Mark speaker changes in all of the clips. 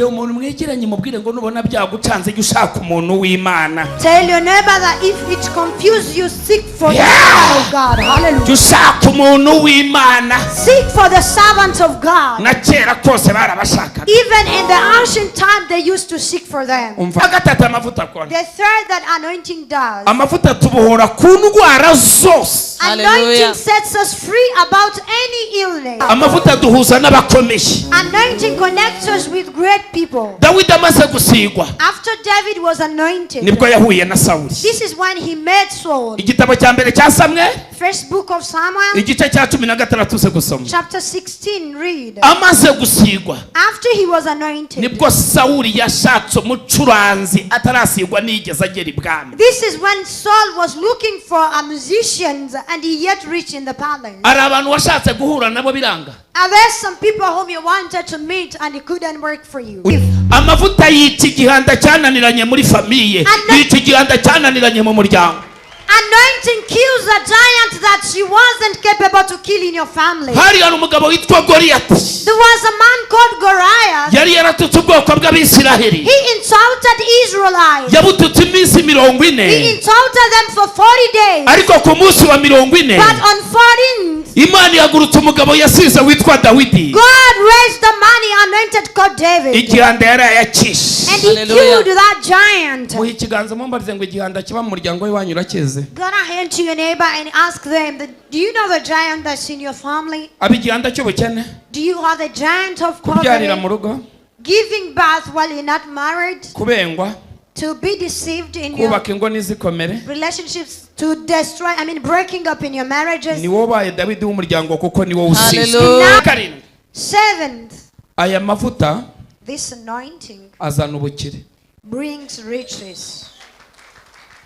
Speaker 1: Reba umuntu mwegeranye, mubwire ngo nubona byagucanze, jya ushaka umuntu w'Imana.
Speaker 2: Tell your neighbor that if it confuses you, seek for the
Speaker 1: Yeah.
Speaker 2: servant of God. Hallelujah.
Speaker 1: Jya ushaka umuntu w'Imana.
Speaker 2: Seek for the servant of God.
Speaker 1: Na kera kose barabashakaga.
Speaker 2: Even in the ancient time, they used to seek for them.
Speaker 1: Umva gatatu amavuta akora.
Speaker 2: The third that anointing does.
Speaker 1: Amavuta tubohora ku ndwara zose.
Speaker 2: Anointing
Speaker 3: Hallelujah.
Speaker 2: sets us free about any illness.
Speaker 1: Amavuta duhuza n'abakomeye.
Speaker 2: Anointing connects us with great people.
Speaker 1: Dawidi amaze gusigwa,
Speaker 2: After David was anointed,
Speaker 1: nibwo yahuye na Sawuli.
Speaker 2: this is when he met Saul.
Speaker 1: Igitabo cya mbere cya Samweli,
Speaker 2: First book of Samuel,
Speaker 1: igice cya 16, uze gusoma.
Speaker 2: Chapter 16, read.
Speaker 1: Amaze gusigwa,
Speaker 2: After he was anointed,
Speaker 1: nibwo Sawuli yashatse umucuranzi atarasigwa nigeze agera ibwami.
Speaker 2: This is when Saul was looking for a musician and he yet reached in the palace.
Speaker 1: Hari abantu washatse guhura nabo biranga.
Speaker 2: Are there some people whom you wanted to meet and it couldn't work for you?
Speaker 1: Amavuta yica igihanda cyananiranye muri famille, yica igihanda cyananiranye mu muryango.
Speaker 2: Anointing kills a giant that she wasn't capable to kill in your family.
Speaker 1: Hari umugabo witwa Goliyati.
Speaker 2: There was a man called Goliath.
Speaker 1: Yari yaratutse ubwoko bw'Abisiraheli.
Speaker 2: He insulted Israelites.
Speaker 1: Yabututse iminsi 40.
Speaker 2: He insulted them for 40 days.
Speaker 1: Ariko ku munsi wa 40,
Speaker 2: But on 14th,
Speaker 1: Imana ihagurutse umugabo yasize witwa Dawidi.
Speaker 2: God raised the man he anointed called David.
Speaker 1: Igihanda yari ayakishe.
Speaker 2: And he
Speaker 3: Hallelujah.
Speaker 2: killed that giant.
Speaker 1: Muhe ikiganza mumbarize ngo igihanda kiba mu muryango w'iwanyu urakizi?
Speaker 2: Gonna hand to your neighbor and ask them, that, do you know the giant that's in your family?
Speaker 1: Aba igihanda cy'ubukene,
Speaker 2: Do you have the giant of
Speaker 1: kubyarira mu
Speaker 2: poverty?
Speaker 1: rugo,
Speaker 2: Giving birth while you're not married?
Speaker 1: kubengwa,
Speaker 2: To be deceived in your
Speaker 1: kubaka ingo ntizikomere.
Speaker 2: Relationships, to destroy, I mean, breaking up in your marriages.
Speaker 1: Ni wowe ubaye Dawidi w'umuryango kuko ni wowe usizwe.
Speaker 3: Hallelujah.
Speaker 1: Karindwi,
Speaker 2: Seventh,
Speaker 1: aya mavuta
Speaker 2: this anointing
Speaker 1: azana ubukire.
Speaker 2: Brings riches.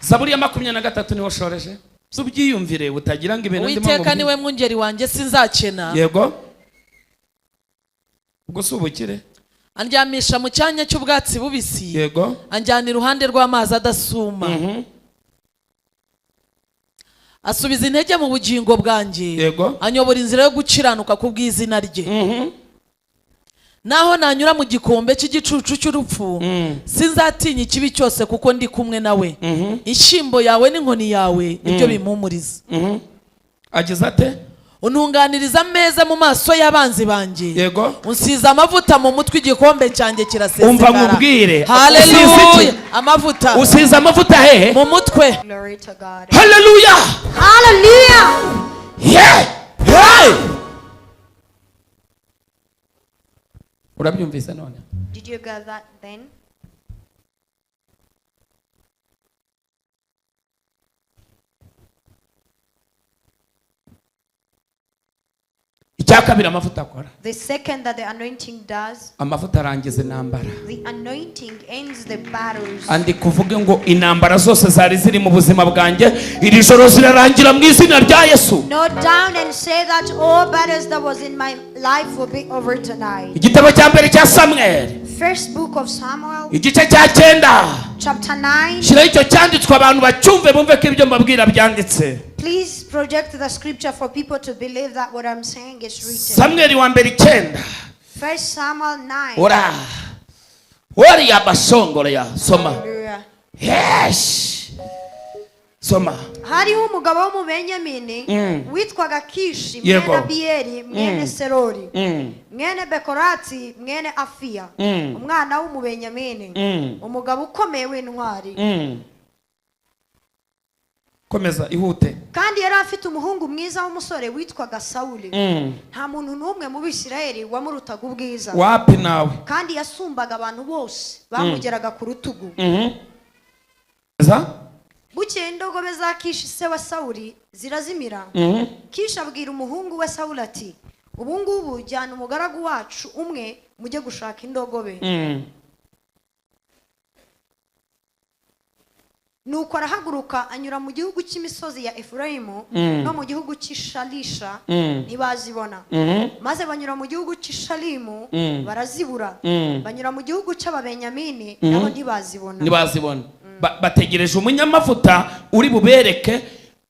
Speaker 1: Zaburi ya 23 niho shoreje, ubyiyumvire utagira ngo ibintu ndimo
Speaker 3: Uwiteka
Speaker 1: nkubwire.
Speaker 3: niwe mwungeri wanjye, sinzakena.
Speaker 1: Yego, ubwo si ubukire?
Speaker 3: Andyamisha mu cyanya cy'ubwatsi bubisi, anjyana iruhande rw'amazi adasuma. Asubiza intege mu bugingo bwanjye, anyobora inzira yo gukiranuka ku bw'izina rye. Naho nanyura mu gikombe cy'igicucu cy'urupfu, sinzatinya ikibi cyose, kuko ndi kumwe nawe. Inshyimbo yawe n'inkoni yawe nibyo bimpumuriza.
Speaker 1: Agize ate?
Speaker 3: Untunganiriza ameza mu maso y'abanzi banjye, unsize amavuta mu mutwe, igikombe cyanjye kirasesekara.
Speaker 1: Umva nkubwire. Usize
Speaker 3: Haleluya.
Speaker 1: iki?
Speaker 3: Amavuta
Speaker 1: Usize amavuta hehe?
Speaker 3: mu mutwe.
Speaker 2: Glory to God.
Speaker 1: Haleluya.
Speaker 2: Hallelujah.
Speaker 1: Yeah! Hey! Urabyumvise none?
Speaker 2: Did you get that then?
Speaker 1: Icya kabiri amavuta akora,
Speaker 2: The second that the anointing does,
Speaker 1: amavuta arangiza intambara.
Speaker 2: The anointing ends the battles.
Speaker 1: Andika uvuge ngo intambara zose zari ziri mu buzima bwanjye iri joro zirarangira mu izina rya Yesu.
Speaker 2: Note down and say that all battles that was in my life will be over tonight.
Speaker 1: Igitabo cya mbere cya Samweli,
Speaker 2: First book of Samuel,
Speaker 1: igice cya 9.
Speaker 2: Chapter 9.
Speaker 1: Shyiraho icyo cyanditswe abantu bacyumve bumve ko ibyo mbabwira byanditse.
Speaker 2: Please project the scripture for people to believe that what I'm saying is written.
Speaker 1: Samweli wa mbere 9.
Speaker 2: First Samuel 9.
Speaker 1: Ora wariya bashongoro ya soma.
Speaker 2: Hallelujah.
Speaker 1: Yes, soma.
Speaker 2: Hariho umugabo wo mu Benyamini witwaga Kishi, mwene Abiyeli, mwene Serori, mwene Bekorati, mwene Afiya, umwana w'Umubenyamini, umugabo ukomeye w'intwari.
Speaker 1: Komeza ihute.
Speaker 2: Kandi yari afite umuhungu mwiza w'umusore witwaga Sawuli. Nta muntu n'umwe mu Bisirayeli wamurutaga ubwiza,
Speaker 1: Wapi nawe.
Speaker 2: kandi yasumbaga abantu bose, bamugeraga ku rutugu.
Speaker 1: Za?
Speaker 2: Bukeye indogobe za Kishi se wa Sawuli zirazimira. Kishi abwira umuhungu we Sawuli ati: "Ubu ngubu jyana umugaragu wacu umwe mujye gushaka indogobe." Nuko arahaguruka anyura mu gihugu cy'imisozi ya Efurayimu no mu gihugu cy'Ishalisha, ntibazibona. Maze banyura mu gihugu cy'Ishalimu, barazibura. Banyura mu gihugu cy'Ababenyamini, nabo ntibazibona.
Speaker 1: Ntibazibona. Bategereje umunyamavuta uri bubereke.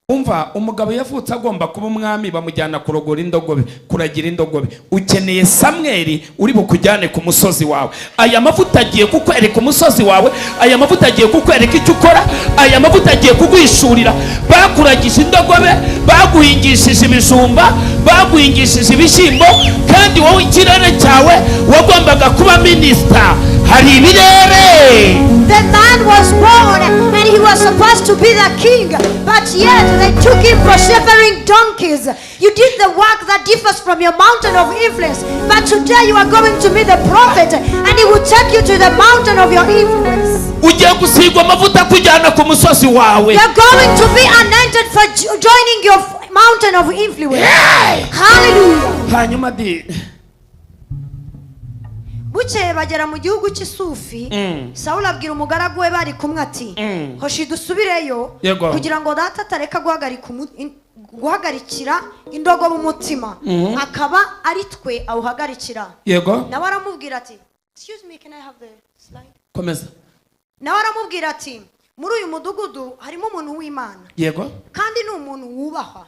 Speaker 1: Umva, umugabo yavutse agomba kuba umwami, bamujyana kurogora indogobe, kuragira indogobe. Ukeneye Samweli uri bukujyane ku musozi wawe. Aya mavuta agiye kukwereka umusozi wawe, aya mavuta agiye kukwereka icyo ukora, aya mavuta agiye kuguhishurira. Bakuragije indogobe, baguhingishije ibijumba, baguhingishije ibishyimbo, kandi wowe ikirere cyawe wagombaga kuba minisita. Hari ibirere.
Speaker 2: The man was born and he was supposed to be the king, but yet they took him for shepherding donkeys. You did the work that differs from your mountain of influence, but today you are going to meet the prophet and he will take you to the mountain of your influence.
Speaker 1: Ugiye gusigwa amavuta akujyana ku musozi wawe.
Speaker 2: You're going to be anointed for joining your mountain of influence. Hallelujah.
Speaker 1: Hanyuma di
Speaker 2: Bukeye bagera mu gihugu cy'Isufi. Sawuli abwira umugaragu we bari kumwe ati: "Hoshi dusubireyo, kugira ngo data atareka guhagarikira indogobe umutima, akaba ari twe awuhagarikira." Nawe aramubwira ati, excuse me, can I have the slide?
Speaker 1: Komeza.
Speaker 2: Nawe aramubwira ati: "Muri uyu mudugudu harimo umuntu w'Imana, kandi ni umuntu wubahwa.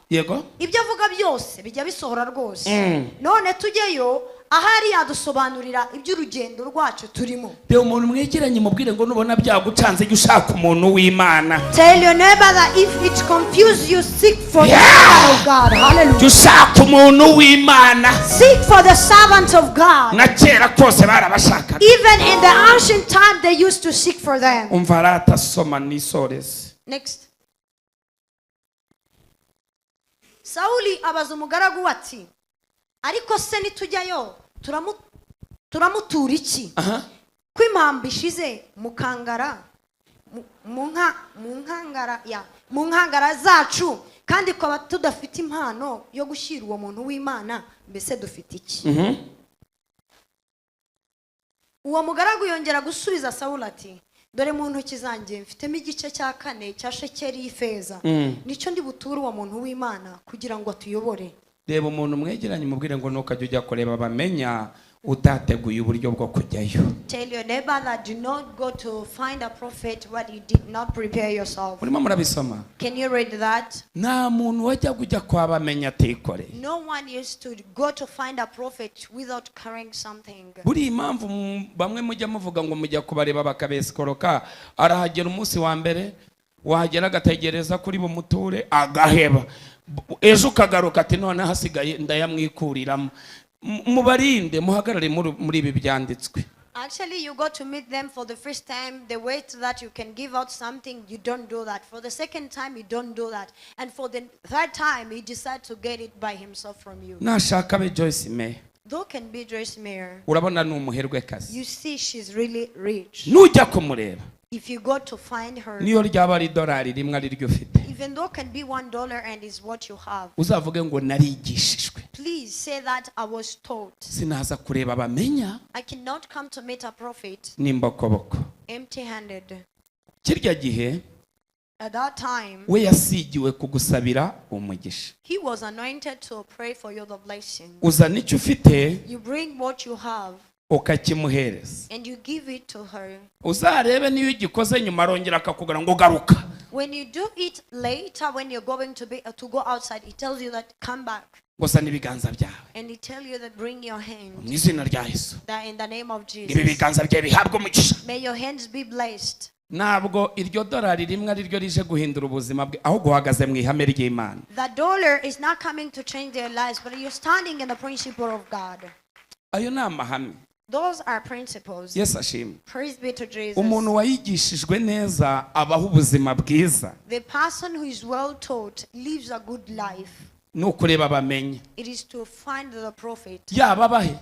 Speaker 2: Ibyo avuga byose bijya bisohora rwose. None tujyeyo, ahari yadusobanurira iby'urugendo rwacu turimo."
Speaker 1: Reba umuntu mwegeranye, mubwire ngo nubona byagucanze, jya ushaka umuntu w'Imana.
Speaker 2: Tell your neighbor that if it confuses you, seek for the servant of God. Hallelujah.
Speaker 1: Jya ushaka umuntu w'Imana.
Speaker 2: Seek for the servant of God.
Speaker 1: Na kera kose barabashakaga.
Speaker 2: Even in the ancient time, they used to seek for them.
Speaker 1: Umva aratasoma nisoreze.
Speaker 2: Next. Sawuli abaza umugaragu we ati: "Ariko se nitujyayo turamutura iki, ko impamba ishize mu kangara mu nkangara ya mu nkangara zacu, kandi twaba tudafite impano yo gushyira uwo muntu w'Imana? Mbese dufite iki?" Uwo mugaragu yongera gusubiza Sawuli ati: "Dore mu ntoki zanjye mfitemo igice cya kane cya shekeli y'ifeza. Nicyo ndi buture uwo muntu w'Imana kugira ngo atuyobore."
Speaker 1: Reba umuntu mwegeranye, mubwire ngo ntukajya ujya kureba bamenya utateguye uburyo bwo kujyayo.
Speaker 2: Tell your neighbor that do not go to find a prophet when you did not prepare yourself.
Speaker 1: Murimo murabisoma?
Speaker 2: Can you read that?
Speaker 1: Nta muntu wajyaga ujya kwa bamenya atikoreye.
Speaker 2: No one used to go to find a prophet without carrying something.
Speaker 1: Buriya impamvu bamwe mujya muvuga ngo mujya kubareba bakabesikoroka, arahagera umunsi wa mbere, wahagera agategereza kuri bumuture, agaheba. Ejo ukagaruka ati: "None hasigaye ndayamwikuriramo." Mubarinde, muhagarare muri ibi byanditswe.
Speaker 2: Actually, you go to meet them for the first time, they wait that you can give out something, you don't do that. For the second time, you don't do that. And for the third time, he decides to get it by himself from you.
Speaker 1: Nashaka abe Joyce Meyer.
Speaker 2: Though can be Joyce Meyer.
Speaker 1: Urabona ni umuherwekazi.
Speaker 2: You see, she's really rich.
Speaker 1: Nujya kumureba,
Speaker 2: If you go to find her,
Speaker 1: niyo ryaba ari idolari rimwe ari ryo ufite,
Speaker 2: even though can be $1 and is what you have,
Speaker 1: uzavuge ngo narigishijwe.
Speaker 2: Please say that I was taught.
Speaker 1: Sinaza kureba bamenya
Speaker 2: I cannot come to meet a prophet
Speaker 1: n'imbokoboko.
Speaker 2: Empty-handed.
Speaker 1: Kirya gihe
Speaker 2: At that time,
Speaker 1: we yasigiwe kugusabira umugisha.
Speaker 2: He was anointed to pray for you the blessing.
Speaker 1: Uzana icyo ufite,
Speaker 2: You bring what you have
Speaker 1: ukakimuhereza.
Speaker 2: And you give it to her.
Speaker 1: Uzarebe niyo ugikoze nyuma, arongera akakubwira ngo garuka.
Speaker 2: When you do it later, when you're going to go outside, he tells you that come back,
Speaker 1: Ngo zana ibiganza byawe.
Speaker 2: And he tell you that bring your hand.
Speaker 1: Mu izina rya Yesu,
Speaker 2: That in the name of
Speaker 1: ibi
Speaker 2: Jesus,
Speaker 1: biganza byawe bihabwe umugisha.
Speaker 2: May your hands be blessed.
Speaker 1: Ntabwo iryo dorari rimwe ari ryo rije guhindura ubuzima bwe, ahubwo uhagaze mu ihame ry'Imana.
Speaker 2: The dollar is not coming to change their lives, but you're standing in the principle of God.
Speaker 1: Ayo ni amahame.
Speaker 2: Those are principles.
Speaker 1: Yesu ashimwe.
Speaker 2: Praise be to Jesus.
Speaker 1: Umuntu wayigishijwe neza abaho ubuzima bwiza.
Speaker 2: The person who is well taught lives a good life.
Speaker 1: Ni ukureba bamenya,
Speaker 2: It is to find the prophet.
Speaker 1: Yaba abahe,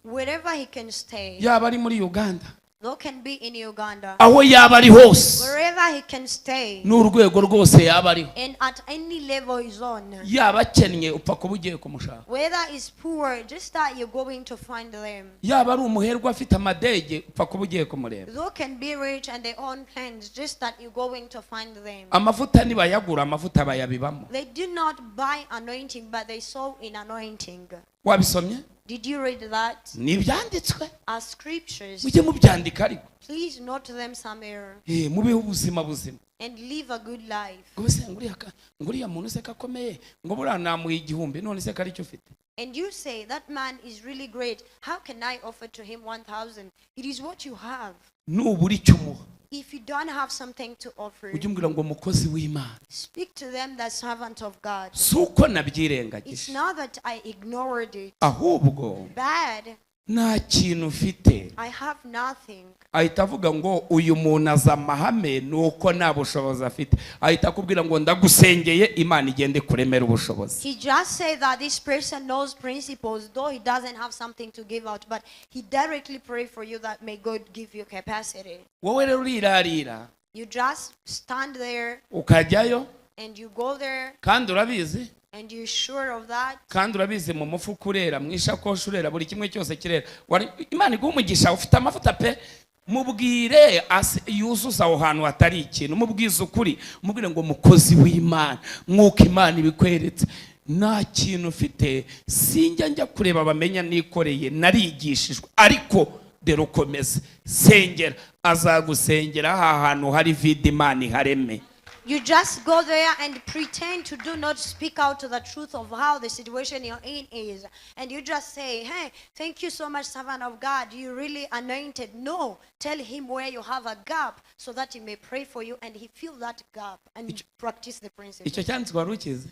Speaker 2: Wherever he can stay,
Speaker 1: yaba ari muri Uganda,
Speaker 2: though can be in Uganda,
Speaker 1: aho yaba ari hose,
Speaker 2: wherever he can stay,
Speaker 1: n'urwego rwose yaba ariho,
Speaker 2: and at any level he's on,
Speaker 1: yaba akennye, upfa kuba ugiye kumushaka.
Speaker 2: Whether he's poor, just that you're going to find them.
Speaker 1: Yaba ari umuherwe afite amadege, upfa kuba ugiye kumureba.
Speaker 2: Though can be rich and they own plans, just that you're going to find them.
Speaker 1: Amavuta ntibayagura, amavuta bayabibamo.
Speaker 2: They do not buy anointing, but they sow in anointing.
Speaker 1: Wabisomye?
Speaker 2: Did you read that?
Speaker 1: Ni ibyanditswe.
Speaker 2: As scriptures.
Speaker 1: Mujye mubyandika ariko.
Speaker 2: Please note them somewhere
Speaker 1: Mubeho ubuzima buzima.
Speaker 2: And live a good life.
Speaker 1: Ngo se nguriya muntu se kakomeye, ngo buriya namuha 1000, none se kari icyo ufite?
Speaker 2: And you say, "That man is really great. How can I offer to him 1,000?" It is what you have.
Speaker 1: Nubura icyo umuha,
Speaker 2: If you don't have something to offer,
Speaker 1: ujye umbwira ngo mukozi w'Imana,
Speaker 2: speak to them, the servant of God.
Speaker 1: Si uko
Speaker 2: It's
Speaker 1: nabyirengagije,
Speaker 2: not that I ignored it.
Speaker 1: Ahubwo
Speaker 2: But
Speaker 1: nta kintu mfite.
Speaker 2: I have nothing.
Speaker 1: Ahita avuga ngo uyu muntu azi amahame, ni uko nta bushobozi afite. Ahita akubwira ngo ndagusengeye, Imana igende kuremera ubushobozi.
Speaker 2: He just said that this person knows principles, though he doesn't have something to give out, but he directly pray for you that may God give you capacity.
Speaker 1: Wowe rero urirarira,
Speaker 2: You just stand there
Speaker 1: ukajyayo,
Speaker 2: and you go there
Speaker 1: kandi urabizi,
Speaker 2: and you're sure of that.
Speaker 1: Kandi urabizi, mu mufuka urera, mu ishakoshi urera, buri kimwe cyose kirera. Imana iguha umugisha, ufite amavuta pe. Mubwire yuzuze aho hantu hatari ikintu. Mubwize ukuri, mubwire ngo mukozi w'Imana, nk'uko Imana ibikweretse, nta kintu ufite. Sinjya njya kureba bamenya nikoreye, narigishijwe, ariko dore ukomeze sengera. Azagusengera ha hantu hari vide, Imana ihareme.
Speaker 2: You just go there and pretend to do not speak out to the truth of how the situation you're in is. And you just say, "Hey, thank you so much, servant of God. You really anointed." No, tell him where you have a gap so that he may pray for you and he fill that gap and practice the principle.
Speaker 1: Icyo cyanditswe wari ukizi?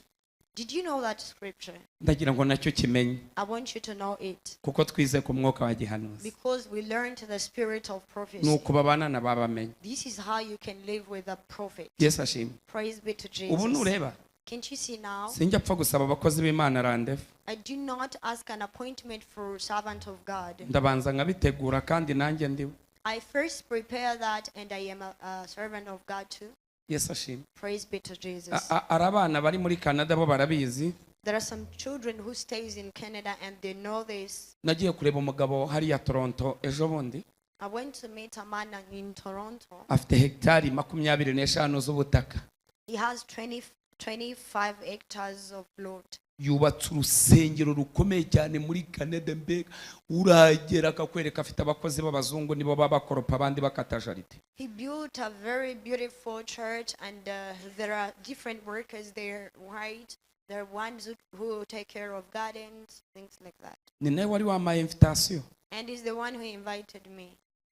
Speaker 2: Did you know that scripture?
Speaker 1: Ndagira ngo nacyo kimenye,
Speaker 2: I want you to know it
Speaker 1: kuko twize ku mwuka wa gihanuzi.
Speaker 2: Because we learned the spirit of prophecy.
Speaker 1: Ni uko babana na babamenye.
Speaker 2: This is how you can live with a prophet.
Speaker 1: Yesu ashimwe.
Speaker 2: Praise be to
Speaker 1: Ubu
Speaker 2: Jesus.
Speaker 1: nureba,
Speaker 2: Can't you see now?
Speaker 1: sinjya apfa gusaba abakozi b'Imana rendez-vous.
Speaker 2: I do not ask an appointment for servant of God.
Speaker 1: Ndabanza nkabitegura, kandi nanjye ndiwe.
Speaker 2: I first prepare that, and I am a servant of God too.
Speaker 1: Yesu ashimwe.
Speaker 2: Praise be to Jesus.
Speaker 1: Ari abana bari muri Canada bo barabizi.
Speaker 2: There are some children who stays in Canada and they know this.
Speaker 1: Nagiye kureba umugabo hariya Toronto ejo bundi.
Speaker 2: I went to meet a man in Toronto.
Speaker 1: Afite hegitari 25 z'ubutaka.
Speaker 2: He has 20, 25 hectares of plot.
Speaker 1: Yubatse urusengero rukomeye cyane muri Canada. Mbega uragera akakwereka, afite abakozi b'abazungu, nibo baba bakoropa, abandi bakata jardin.
Speaker 2: He built a very beautiful church, and there are different workers there, right? There are ones who take care of gardens, things like that.
Speaker 1: Ni nawe wari wampaye invitation.
Speaker 2: And he's the one who invited me.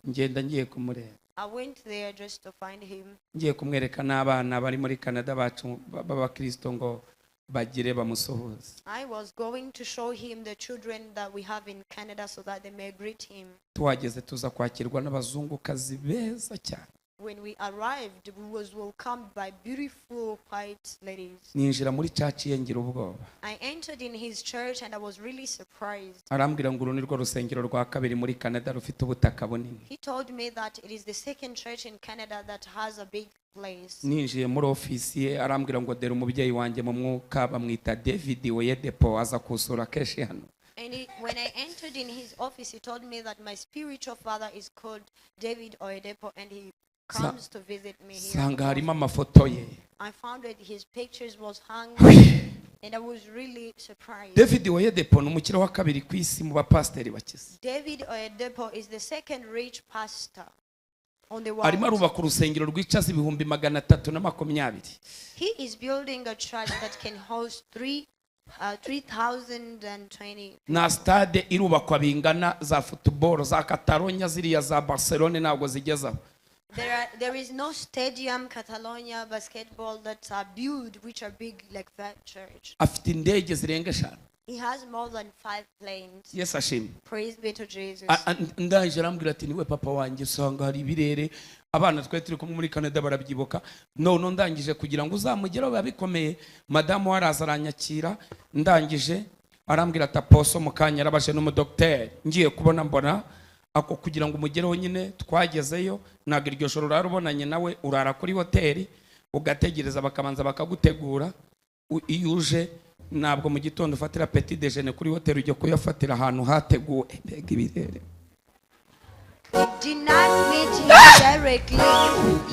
Speaker 1: Ngenda ngiye kumureba,
Speaker 2: I went there just to find him.
Speaker 1: Ngiye kumwereka n'abana bari muri Canada bacu b'abakristo ngo bagire bamusuhuze.
Speaker 2: I was going to show him the children that we have in Canada so that they may greet him.
Speaker 1: Tuhageze tuza kwakirwa n'abazungukazi beza cyane.
Speaker 2: When we arrived, we was welcomed by beautiful white ladies.
Speaker 1: Ninjira muri church ye ngira ubwoba.
Speaker 2: I entered in his church and I was really surprised.
Speaker 1: Arambwira ngo uru ni rwo rusengero rwa kabiri muri Canada rufite ubutaka bunini.
Speaker 2: He told me that it is the second church in Canada that has a big place.
Speaker 1: Ninjiye muri ofisi ye, arambwira ngo dore umubyeyi wanjye mu mwuka, bamwita David Oyedepo, aza kusura kenshi hano.
Speaker 2: And when I entered in his office, he told me that my spiritual father is called David Oyedepo and he comes to visit me here.
Speaker 1: Sanga harimo amafoto ye.
Speaker 2: I found that his pictures was hung and I was really surprised.
Speaker 1: David Oyedepo ni umukire wa kabiri ku isi mu bapasiteri bakize.
Speaker 2: David Oyedepo is the second rich pastor on the world.
Speaker 1: Arimo arubaka urusengero rwicaza 320,000.
Speaker 2: He is building a church that can host 3,020.
Speaker 1: Na stade irubakwa bingana za football za Catalonia, ziriya za Barcelone ntabwo zigezaho.
Speaker 2: There is no stadium, Catalonia basketball that are built, which are big like that church.
Speaker 1: Afite indege zirenga eshanu.
Speaker 2: He has more than five planes.
Speaker 1: Yesu ashimwe.
Speaker 2: Praise be to Jesus.
Speaker 1: Ndangije arambwira ati niwe papa wanjye. Usanga hari ibirere, abana twari turi kumwe muri Canada barabyibuka. None ndangije, kugira ngo uzamugereho biba bikomeye. Madamu we araza aranyakira, ndangije arambwira ati apostle mu kanya yarabashe n'umudogiteri. Ngiye kubona mbona ako kugira ngo umugereho nyine twagezeyo. Ntabwo iryo joro urara ubonanye nawe, urara kuri hoteli ugategereza bakabanza bakagutegura. Iyo uje ntabwo mu gitondo ufatira petit déjeuner kuri hoteli, ujya kuyafatira ahantu hateguwe. Mbega ibirere!
Speaker 2: Did not meet him. Directly,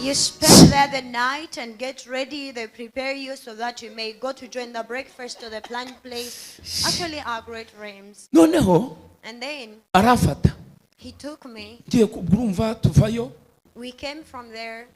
Speaker 2: you spend there the night and get ready. They prepare you so that you may go to join the breakfast to the planned place. Actually, are great realms.
Speaker 1: Noneho
Speaker 2: And then
Speaker 1: arafata.
Speaker 2: He took me.
Speaker 1: Ngiye urumva tuvayo.
Speaker 2: We came from there.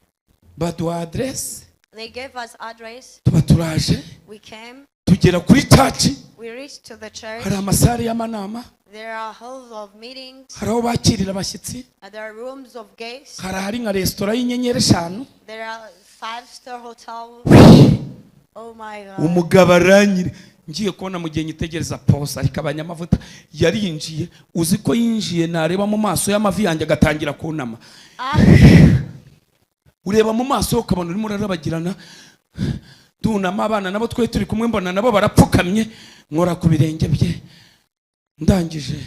Speaker 1: Baduha aderesi.
Speaker 2: They gave us address.
Speaker 1: Tuba turaje.
Speaker 2: We came.
Speaker 1: Tugera kuri church.
Speaker 2: We reached to the church.
Speaker 1: Hari amasare y'amanama.
Speaker 2: There are halls of meetings.
Speaker 1: Hari aho bakirira abashyitsi.
Speaker 2: There are rooms of guests.
Speaker 1: Hari ahari nka resitora y'inyenyeri eshanu.
Speaker 2: There are 5-star hotels. Oh my God.
Speaker 1: Umugabo aranyire ngiye kubona mu gihe nyitegereza pose ariko abanyamavuta yarinjiye uzi ko yinjiye nareba mu maso y'amavi yanjye agatangira kunama. Ureba mu maso ukabona urimo urarabagirana dunama abana nabo twe turi kumwe mbona nabo barapfukamye nkora ku birenge bye ndangije.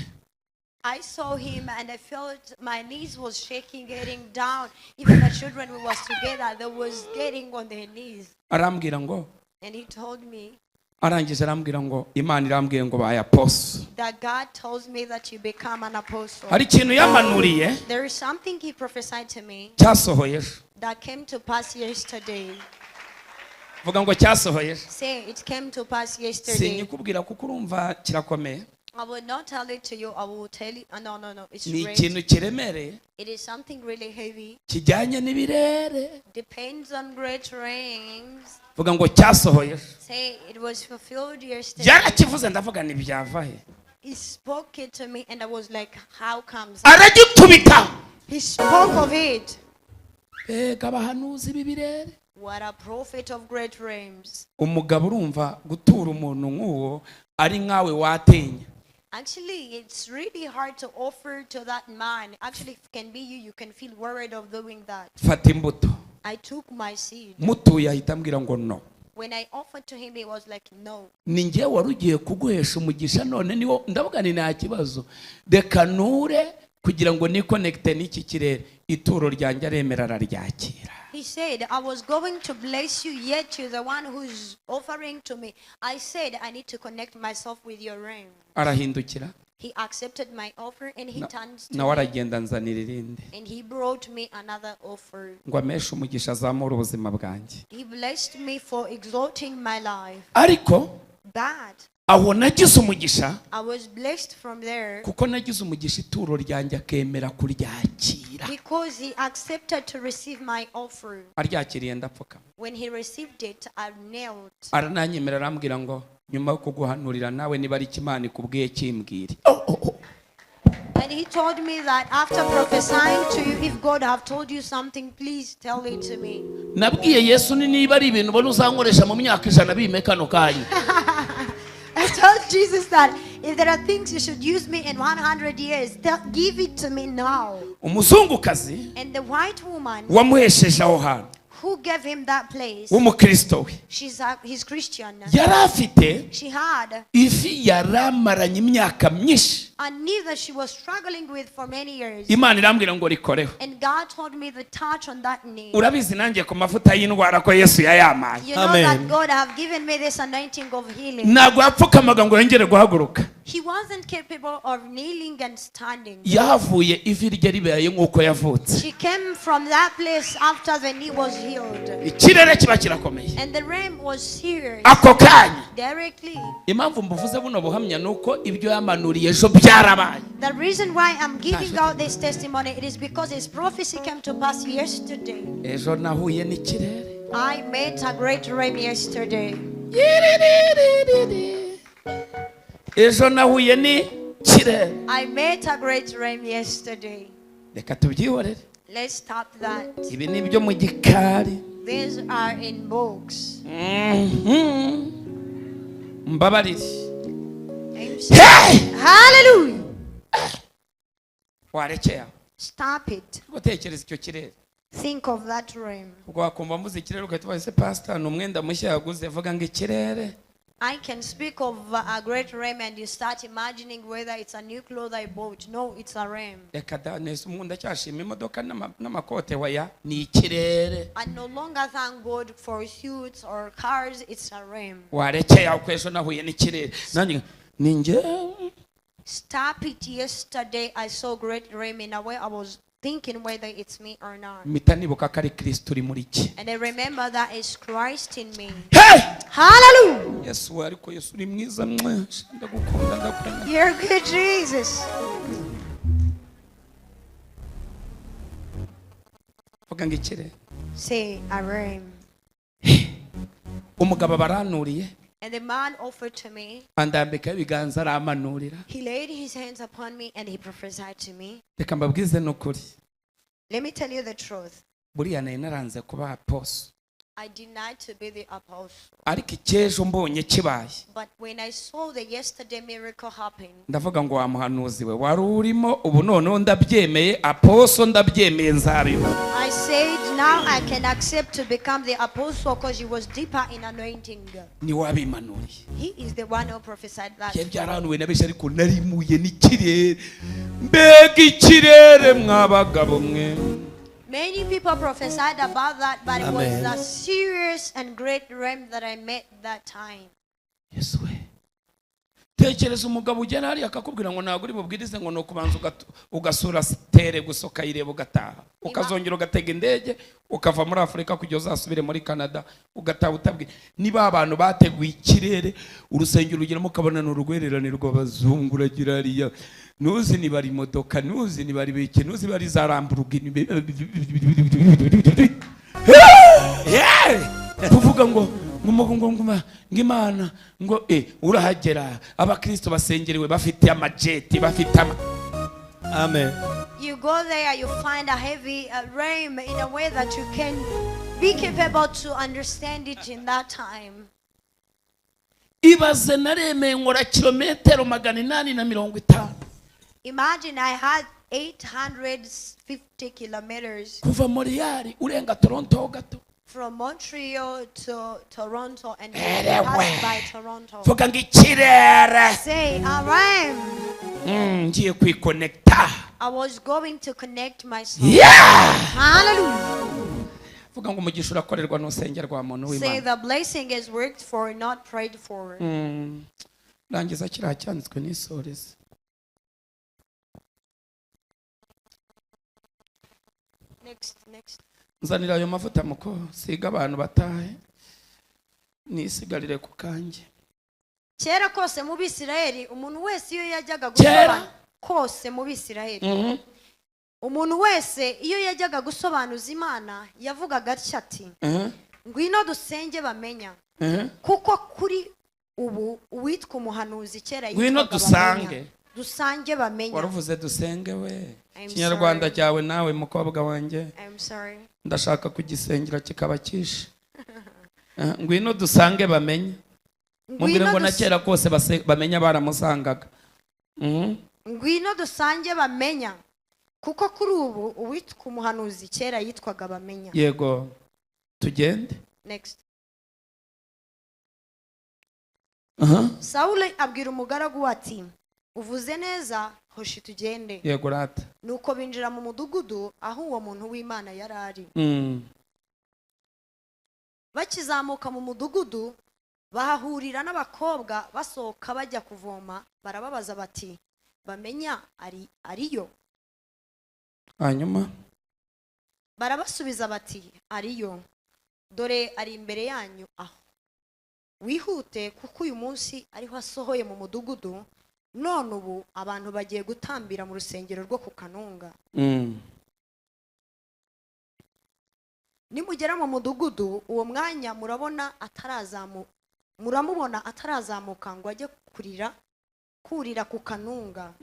Speaker 2: I saw him and I felt my knees was shaking, getting down. Even the children we was together, they was getting on their knees.
Speaker 1: Arambwira ngo
Speaker 2: And he told me
Speaker 1: arangije arambwira ngo Imana irambwiye ngo baye apostle.
Speaker 2: that God tells me that you become an apostle.
Speaker 1: Hari ikintu yamanuriye.
Speaker 2: There is something he prophesied to me
Speaker 1: cyasohoye ejo.
Speaker 2: that came to pass yesterday.
Speaker 1: Vuga ngo cyasohoye ejo.
Speaker 2: Say it came to pass yesterday.
Speaker 1: Sinyikubwira kuko urumva kirakomeye.
Speaker 2: I will not tell it to you. I will tell you. No. It's
Speaker 1: Ni
Speaker 2: great.
Speaker 1: ikintu kiremereye.
Speaker 2: It is something really heavy.
Speaker 1: Kijyanye n'ibirere.
Speaker 2: Depends on great rains.
Speaker 1: Vuga ngo cyasohoye ejo.
Speaker 2: Say it was fulfilled yesterday.
Speaker 1: Yarakivuze ndavuga ni byava he.
Speaker 2: He spoke it to me and I was like, how comes?
Speaker 1: Aragitubita.
Speaker 2: He spoke of it.
Speaker 1: Mbega abahanuzi b'ibirere.
Speaker 2: What a prophet of great realms.
Speaker 1: Umugabo urumva gutura umuntu nk'uwo ari nkawe watinya.
Speaker 2: Actually, it's really hard to offer to that man. Actually, if it can be you, you can feel worried of doing that.
Speaker 1: Fata imbuto.
Speaker 2: I took my seed.
Speaker 1: Mutuye ahita ambwira ngo no.
Speaker 2: When I offered to him, he was like, no.
Speaker 1: Ni njye wari ugiye kuguhesha umugisha none niwo ndavuga ni nta kibazo. Reka nure kugira ngo nikonekite n'iki kirere. Ituro ryanjye aremera araryakira.
Speaker 2: He said, I was going to bless you, yet you're the one who's offering to me. I said, I need to connect myself with your realm.
Speaker 1: Arahindukira.
Speaker 2: He accepted my offer and he turns to
Speaker 1: Nawe
Speaker 2: me
Speaker 1: aragenda nzanira irindi.
Speaker 2: and he brought me another offer.
Speaker 1: Ngo ameshe umugisha azamure ubuzima bwanjye.
Speaker 2: He blessed me for exalting my life.
Speaker 1: Ariko
Speaker 2: But
Speaker 1: aho nagize umugisha
Speaker 2: I was blessed from there
Speaker 1: kuko nagize umugisha ituro ryanjye akemera kuryakira.
Speaker 2: because he accepted to receive my offer.
Speaker 1: Aryakiriye ndapfukama.
Speaker 2: When he received it, I knelt.
Speaker 1: Arananyemera arambwira ngo nyuma yo kuguhanurira nawe niba ari Imana ikubwiye kimbwire.
Speaker 2: And he told me that after prophesying to you, if God have told you something, please tell it to me.
Speaker 1: Nabwiye Yesu ni niba ari ibintu ubona uzankoresha mu myaka ijana bime kano kanya.
Speaker 2: I told Jesus that if there are things you should use me in 100 years, give it to me now.
Speaker 1: Umuzungukazi
Speaker 2: And the white woman
Speaker 1: wamuhesheje aho hantu
Speaker 2: who gave him that place,
Speaker 1: w'umukristo we
Speaker 2: she's he's Christian.
Speaker 1: yari afite
Speaker 2: She had
Speaker 1: ivi yaramaranye imyaka myinshi.
Speaker 2: a knee that she was struggling with for many years.
Speaker 1: Imana irambwira ngo rikoreho.
Speaker 2: And God told me to touch on that knee.
Speaker 1: Urabizi nanjye ku mavuta y'indwara ko Yesu yayamaye.
Speaker 2: You know
Speaker 3: Amen.
Speaker 2: that God have given me this anointing of healing.
Speaker 1: Ntabwo yapfukamaga ngo yongere guhaguruka.
Speaker 2: He wasn't capable of kneeling and standing.
Speaker 1: Yahavuye ivi rye ribaye nk'uko yavutse.
Speaker 2: She came from that place after the knee was healed.
Speaker 1: Ikirere kiba kirakomeye.
Speaker 2: And the realm was serious.
Speaker 1: Ako kanya.
Speaker 2: Directly.
Speaker 1: Impamvu mbuvuze buno buhamya nuko ibyo yamanuriye ejo byarabaye.
Speaker 2: The reason why I'm giving out this testimony, it is because his prophecy came to pass yesterday.
Speaker 1: Ejo nahuye n'ikirere.
Speaker 2: I met a great realm yesterday.
Speaker 1: Ejo nahuye n'ikirere.
Speaker 2: I met a great realm yesterday.
Speaker 1: Reka tubyihorere.
Speaker 2: Let's stop that.
Speaker 1: Ibi ni ibyo mu gikari.
Speaker 2: These are in books.
Speaker 1: Mbabarire.
Speaker 2: Hey! Hallelujah!
Speaker 1: Warekeye aho.
Speaker 2: Stop it.
Speaker 1: Gutekereza icyo kirere.
Speaker 2: Think of that realm.
Speaker 1: Ubwo wakumva mvuze ikirere ugahita ubaza pastor ni umwenda mushya yaguze vuga ngo ikirere.
Speaker 2: I can speak of a great realm and you start imagining whether it's a new cloth I bought. No, it's a realm.
Speaker 1: Reka da nese umuntu ndacyashima imodoka n'amakote waya ni ikirere.
Speaker 2: I no longer thank God for suits or cars. It's a realm.
Speaker 1: Warekeye aho ejo nahuye n'ikirere. Nanjye ni njye.
Speaker 2: Stop it. Yesterday I saw great realm in a way I was thinking whether it's me or not.
Speaker 1: Mpita nibuka ko ari Kristo uri muri ki.
Speaker 2: And I remember that it's Christ in me.
Speaker 1: Hey!
Speaker 2: Hallelujah!
Speaker 1: Yesu we, ariko Yesu uri mwiza mwe, ndagukunda, ndakunda.
Speaker 2: You're good, Jesus.
Speaker 1: Vuga ngo ikirere.
Speaker 2: Say, I am.
Speaker 1: Umugabo baranuriye.
Speaker 2: And the man offered to me.
Speaker 1: Andambikaho ibiganza aramanurira.
Speaker 2: He laid his hands upon me and he prophesied to me.
Speaker 1: Reka mbabwize n'ukuri.
Speaker 2: Let me tell you the truth.
Speaker 1: Buriya nari naranze kuba apostle.
Speaker 2: I denied to be the apostle.
Speaker 1: Ariko icy'ejo mbonye kibaye.
Speaker 2: But when I saw the yesterday miracle happen,
Speaker 1: Ndavuga ngo wa muhanuzi we wari urimo ubu noneho ndabyemeye apostle ndabyemeye nzabiba.
Speaker 2: I said, now I can accept to become the apostle because he was deeper in anointing.
Speaker 1: Ni wabimanuriye.
Speaker 2: He is the one who prophesied that.
Speaker 1: Byari byarahanuwe na benshi ariko narimuye n'ikirere. Mbega ikirere mwabagabo mwe.
Speaker 2: Many people prophesied about that, but it was
Speaker 1: Amen.
Speaker 2: a serious and great realm that I met that time.
Speaker 1: Yesu we. Tekereza umugabo ugera hariya akakubwira ngo ntabwo uri bubwirize ngo ni ukubanza ugasura tere gusa ukayireba ugataha ukazongera ugatega indege ukava muri Afurika kugeza uzasubire muri Canada ugataha utabwira. Niba abantu bateguye ikirere urusengero ugeramo ukabona ni urugwererane rw'abazungu uragira hariya ntuzi niba ari imodoka ntuzi niba ari bike ntuzi niba ari za Lamborghini kuvuga ngo ngo Imana ngo urahagera abakristo basengerewe bafite amajeti bafite ama.
Speaker 4: Amen.
Speaker 2: You go there, you find a heavy realm in a way that you can be capable to understand it in that time.
Speaker 1: Ibaze naremeye nkora kilometero 850.
Speaker 2: Imagine I had 850 kilometers.
Speaker 1: Kuva Montreal urenga Toronto gato.
Speaker 2: From Montreal to Toronto and passed by Toronto.
Speaker 1: Vuga ngo ikirere.
Speaker 2: Say, I am.
Speaker 1: Ngiye kwikonekta.
Speaker 2: I was going to connect myself.
Speaker 1: Yeah!
Speaker 2: Hallelujah.
Speaker 1: Vuga ngo umugisha urakorerwa n'usengerwa muntu
Speaker 2: Say
Speaker 1: w'Imana.
Speaker 2: the blessing is worked for, not prayed for.
Speaker 1: Rangiza kiriya cyanditswe n'isoreze.
Speaker 2: Next, next.
Speaker 1: Nzanira ayo mavuta muko siga abantu batahe nisigarire ku kanjye.
Speaker 2: Kera kose mu Bisirayeli umuntu wese iyo yajyaga
Speaker 1: Kera?
Speaker 2: gusobanura kose mu Bisirayeli umuntu wese iyo yajyaga gusobanuza Imana yavugaga atya ati ngwino dusenge bamenya kuko kuri ubu uwitwa umuhanuzi kera
Speaker 1: Ngwino
Speaker 2: yitwaga
Speaker 1: dusange.
Speaker 2: bamenya. Dusange bamenya.
Speaker 1: Waruvuze dusenge we.
Speaker 2: I'm
Speaker 1: Kinyarwanda
Speaker 2: sorry.
Speaker 1: cyawe nawe mukobwa wanjye.
Speaker 2: I'm sorry.
Speaker 1: Ndashaka kugisengera kikaba kishe. Ngwino dusange bamenye. Mubwire ngo na kera kose bamenya baramusangaga.
Speaker 2: Ngwino dusange bamenya kuko kuri ubu uwitwa umuhanuzi kera yitwaga bamenya.
Speaker 1: Yego tugende.
Speaker 2: Next. Sauli abwira umugaragu ati uvuze neza hoshi tugende.
Speaker 1: Yego rata.
Speaker 2: Nuko binjira mu mudugudu aho uwo muntu w'Imana yari ari. Bakizamuka mu mudugudu bahahurira n'abakobwa basohoka bajya kuvoma barababaza bati bamenya ari ariyo.
Speaker 1: Hanyuma
Speaker 2: barabasubiza bati ariyo dore ari imbere yanyu aho wihute kuko uyu munsi ariho asohoye mu mudugudu none ubu abantu bagiye gutambira mu rusengero rwo ku Kanunga. Nimugera mu mudugudu uwo mwanya murabona atarazamuka muramubona atarazamuka ngo ajye kurira ku Kanunga.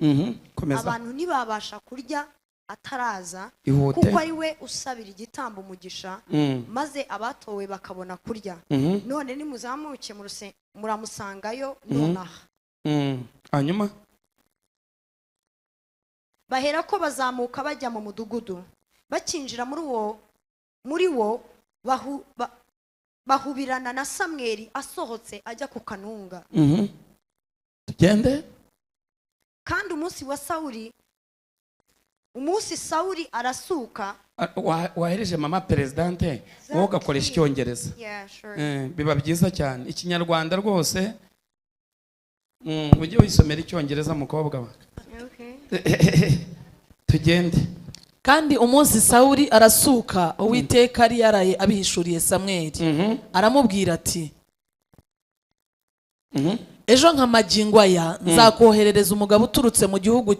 Speaker 2: Abantu ntibabasha kurya ataraza kuko ari we usabira igitambo umugisha maze abatowe bakabona kurya. None nimuzamuke muramusangayo nonaha.
Speaker 1: Hanyuma
Speaker 2: bahera ko bazamuka bajya mu mudugudu bakinjira muri wo bahubirana na Samweli asohotse ajya ku Kanunga.
Speaker 1: Tugende.
Speaker 2: Kandi umunsi wa Sauli umunsi Sauli arasuka.
Speaker 1: Wahereje mama presidente wowe ugakoresha icyongereza.
Speaker 2: Yeah, sure.
Speaker 1: Biba byiza cyane ikinyarwanda rwose. Ujye wisomera icyongereza mukobwa wa.
Speaker 2: Okay.
Speaker 1: Tugende.
Speaker 3: Kandi umunsi Sawuli arasuka, Uwiteka yari yaraye abihishuriye Samweli, aramubwira ati: "Ejo nka magingo aya nzakoherereza umugabo uturutse mu gihugu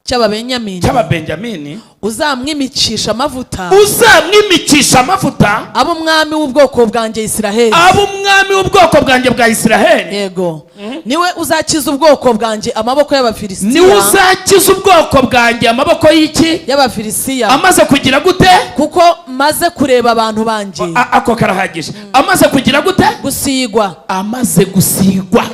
Speaker 3: cy'Ababenyamini,
Speaker 1: Cy'Ababenjamini,
Speaker 3: uzamwimikisha amavuta,
Speaker 1: uzamwimikisha amavuta,
Speaker 3: abe umwami w'ubwoko bwanjye Isiraheli."
Speaker 1: Abe umwami w'ubwoko bwanjye bwa Isiraheli.
Speaker 3: Yego, niwe uzakiza ubwoko bwanjye amaboko
Speaker 1: Niwe
Speaker 3: y'Abafilisitiya.
Speaker 1: uzakiza ubwoko bwanjye amaboko y'iki?
Speaker 3: Y'Abafilisitiya.
Speaker 1: Amaze kugira gute?
Speaker 3: Kuko maze kureba abantu banjye.
Speaker 1: Ako karahagije. Amaze kugira gute?
Speaker 3: Gusigwa.
Speaker 1: Amaze gusigwa.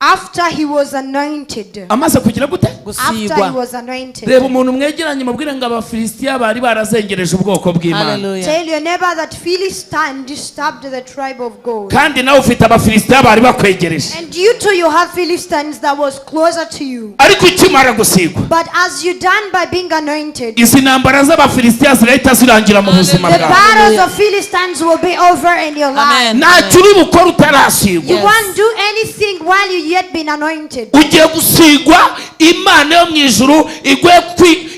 Speaker 2: After he was anointed.
Speaker 1: Amaze kugira gute?
Speaker 2: After he
Speaker 3: Gusigwa.
Speaker 2: was anointed.
Speaker 1: Reba umuntu mwegeranye, mubwire ngo Abafilisitiya bari barazengereje ubwoko bw'Imana.
Speaker 3: Hallelujah.
Speaker 2: Tell your neighbor that Philistine disturbed the tribe of God.
Speaker 1: Kandi nawe ufite Abafilisitiya bari bakwegereje.
Speaker 2: And you too, you have Philistines that was closer to you.
Speaker 1: Ariko ukimara gusigwa,
Speaker 2: But as you done by being anointed,
Speaker 1: izi ntambara z'Abafilisitiya zirahita zirangira mu buzima
Speaker 2: the
Speaker 1: bwawe.
Speaker 2: battles of Philistines will be over in your life.
Speaker 3: Amen.
Speaker 1: Ntacyo uri bukore utarasigwa.
Speaker 2: You
Speaker 3: Yes.
Speaker 2: won't do anything while you yet been anointed.
Speaker 1: Ugiye gusigwa, Imana yo mu ijuru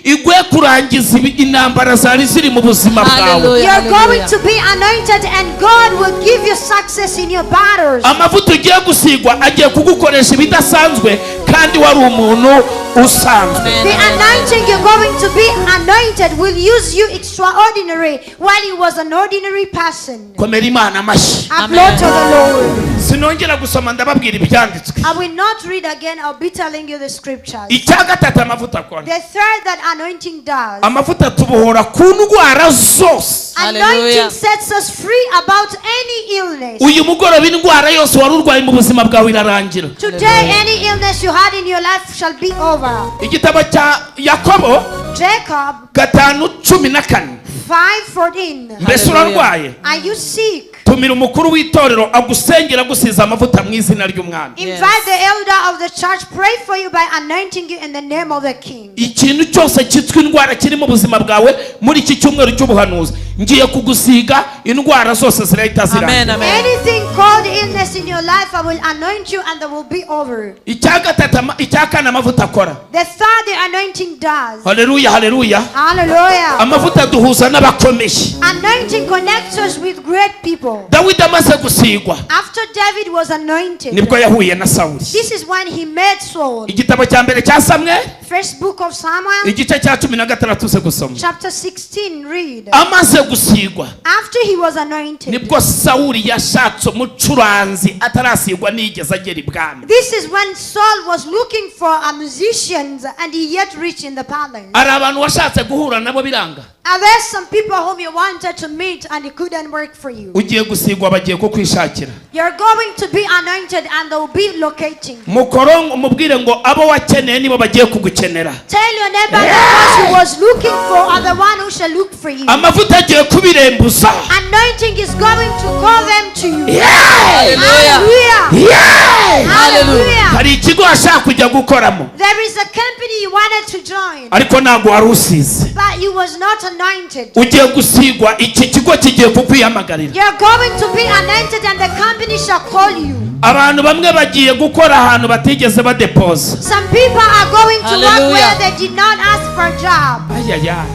Speaker 1: iguhe kurangiza intambara zari ziri mu buzima bwawe.
Speaker 3: Hallelujah.
Speaker 2: You're going
Speaker 3: Hallelujah.
Speaker 2: to be anointed and God will give you success in your battles.
Speaker 1: Amavuta ugiye gusigwa agiye kugukoresha ibidasanzwe kandi wari umuntu usanzwe.
Speaker 3: Amen.
Speaker 2: The anointing you're going to be anointed will use you extraordinary while you was an ordinary person.
Speaker 1: Komera Imana amashyi.
Speaker 2: Applaud to the Lord.
Speaker 1: Sinongera gusoma, ndababwira ibyanditswe.
Speaker 2: I will not read again. I'll be telling you the scriptures.
Speaker 1: Icya gatatu amavuta akora,
Speaker 2: The third that anointing does.
Speaker 1: amavuta tubohora ku ndwara zose.
Speaker 2: Anointing
Speaker 3: Hallelujah.
Speaker 2: sets us free about any illness.
Speaker 1: Uyu mugoroba indwara yose wari urwaye mu buzima bwawe irarangira.
Speaker 2: Today, any illness you had in your life shall be over.
Speaker 1: Igitabo cya Yakobo
Speaker 2: Jacob
Speaker 1: 5:14.
Speaker 2: 5:14.
Speaker 1: Mbese
Speaker 3: Hallelujah.
Speaker 1: urarwaye?
Speaker 2: Are you sick?
Speaker 1: Tumira umukuru w'itorero agusengera agusiza amavuta mu izina ry'Umwami.
Speaker 2: Invite the elder of the church, pray for you by anointing you in the name of the King.
Speaker 1: Ikintu cyose cyitwa indwara kiri mu buzima bwawe, muri iki cyumweru cy'ubuhanuzi ngiye kugusiga, indwara zose zirahita
Speaker 3: Amen.
Speaker 1: zirangira.
Speaker 3: Amen.
Speaker 2: Anything called illness in your life, I will anoint you and they will be over.
Speaker 1: Icya gatatu icya kane amavuta akora,
Speaker 2: The third the anointing does.
Speaker 1: Haleluya, haleluya.
Speaker 2: Hallelujah.
Speaker 1: Amavuta duhuza n'abakomeye.
Speaker 2: Anointing connects us with great people.
Speaker 1: Dawidi amaze gusigwa,
Speaker 2: After David was anointed,
Speaker 1: nibwo yahuye na Sawuli.
Speaker 2: this is when he met Saul.
Speaker 1: Igitabo cya mbere cya Samweli,
Speaker 2: First book of Samuel,
Speaker 1: igice cya 16, uze gusoma.
Speaker 2: Chapter 16, read.
Speaker 1: Amaze gusigwa,
Speaker 2: After he was anointed,
Speaker 1: nibwo Sawuli yashatse umucuranzi atarasigwa nigeze agera ibwami.
Speaker 2: This is when Saul was looking for a musician and he yet reached in the palace.
Speaker 1: Hari abantu washatse guhura nabo biranga.
Speaker 2: Are there some people whom you wanted to meet and it couldn't work for you?
Speaker 1: Ugiye gusigwa, bagiye kukwishakira.
Speaker 2: You're going to be anointed and they'll be locating.
Speaker 1: Mukoro umubwire ngo abo wakeneye nibo bagiye kugukenera.
Speaker 2: Tell your neighbor the ones who was looking for are the one who shall look for you.
Speaker 1: Amavuta agiye kubirembuza.
Speaker 2: Anointing is going to call them to you.
Speaker 1: Yeah!
Speaker 3: Hallelujah.
Speaker 2: Hallelujah.
Speaker 1: Yeah!
Speaker 2: Hallelujah.
Speaker 1: Hari ikigo washaka kujya gukoramo,
Speaker 2: There is a company you wanted to join,
Speaker 1: ariko ntabwo wari usize.
Speaker 2: But you was not anointed.
Speaker 1: Ugiye gusigwa, iki kigo kigiye kukwihamagarira.
Speaker 2: You're going to be anointed and the company shall call you.
Speaker 1: Abantu bamwe bagiye gukora ahantu batigeze badepoza.
Speaker 2: Some people are going to work
Speaker 3: Hallelujah.
Speaker 2: where they did not ask for a job.
Speaker 1: Ayaya,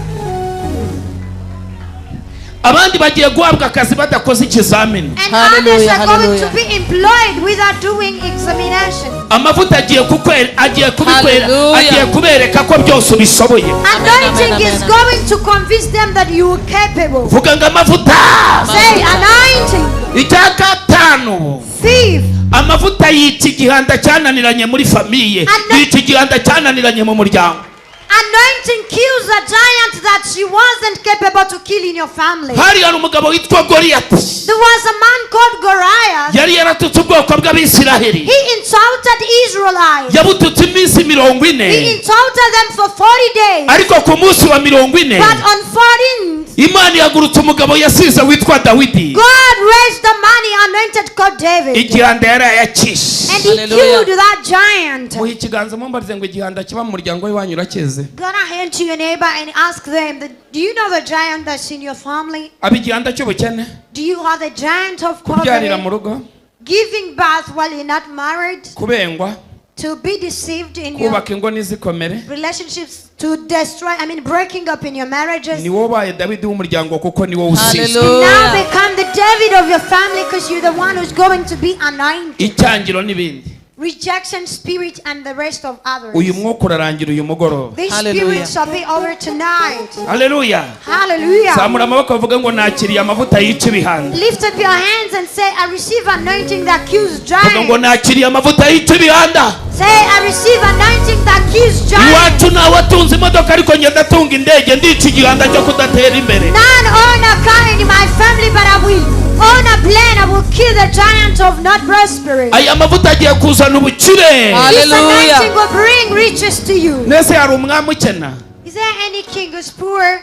Speaker 1: abandi bagiye guhabwa akazi badakoze ikizamini.
Speaker 2: And
Speaker 3: Hallelujah,
Speaker 2: others are going to
Speaker 3: hallelujah.
Speaker 2: be employed without doing examination.
Speaker 1: Amavuta agiye kukwera, agiye kubikwera,
Speaker 3: Hallelujah.
Speaker 1: agiye kubereka ko byose ubishoboye.
Speaker 2: Anointing
Speaker 3: Amen,
Speaker 2: is
Speaker 3: amen.
Speaker 2: going to convince them that you are capable.
Speaker 1: Vuga ngo amavuta.
Speaker 2: Say anointing.
Speaker 1: Icya gatanu,
Speaker 2: Thief.
Speaker 1: amavuta yica igihanda cyananiranye muri famille, yica igihanda cyananiranye mu muryango.
Speaker 2: Anointing kills a giant that she wasn't capable to kill in your family.
Speaker 1: Hari umugabo witwa Goliyati.
Speaker 2: There was a man called Goliath.
Speaker 1: Yari yaratutse ubwoko bw'Abisiraheli.
Speaker 2: He insulted Israelites.
Speaker 1: Yabututse iminsi 40.
Speaker 2: He insulted them for 40 days.
Speaker 1: Ariko ku munsi wa 40,
Speaker 2: But on 14th,
Speaker 1: Imana ihagurutse umugabo yasize witwa Dawidi.
Speaker 2: God raised the man he anointed called David.
Speaker 1: Igihanda yari ayakishe.
Speaker 2: And he
Speaker 3: Hallelujah.
Speaker 2: killed that giant.
Speaker 1: Muhe ikiganza mumbarize ngo igihanda kiba mu muryango w'iwanyu urakizi?
Speaker 2: Gonna hand to your neighbor and ask them, that, do you know the giant that's in your family?
Speaker 1: Aba igihanda cy'ubukene,
Speaker 2: Do you have the giant of
Speaker 1: kubyarira mu
Speaker 2: poverty?
Speaker 1: rugo,
Speaker 2: Giving birth while you're not married?
Speaker 1: kubengwa.
Speaker 2: To be deceived in your
Speaker 1: Kubaka ingo ntizikomere.
Speaker 2: Relationships, to destroy, I mean, breaking up in your marriages.
Speaker 1: Ni wowe ubaye Dawidi w'umuryango kuko ni wowe usizwe.
Speaker 3: Hallelujah.
Speaker 2: Now become the David of your family because you're the one who's going to be anointed.
Speaker 1: Icyangiro n'ibindi.
Speaker 2: Rejection spirit and the rest of others.
Speaker 1: Uyu mwuka urarangira uyu mugoroba.
Speaker 2: This
Speaker 3: Hallelujah.
Speaker 2: spirit shall be over tonight.
Speaker 1: Haleluya.
Speaker 2: Hallelujah.
Speaker 1: Zamura amaboko bavuge ngo nakiriye amavuta yica ibihanda.
Speaker 2: Lift up your hands and say, "I receive anointing that kills
Speaker 1: Vuga ngo
Speaker 2: giants."
Speaker 1: nakiriye amavuta yica ibihanda.
Speaker 2: Say, "I receive anointing that kills giants."
Speaker 1: Iwacu ntawe atunze imodoka ariko njye ndatunga indege ndica igihanda cyo kudatera imbere.
Speaker 2: None own a car in my family, but I will own a plane. I will kill the giant of not prospering.
Speaker 1: Aya mavuta agiye kuzana ubukire.
Speaker 2: This
Speaker 3: Hallelujah.
Speaker 2: anointing will bring riches to you.
Speaker 1: Nese hari umwami ukena?
Speaker 2: Is there any king who's poor?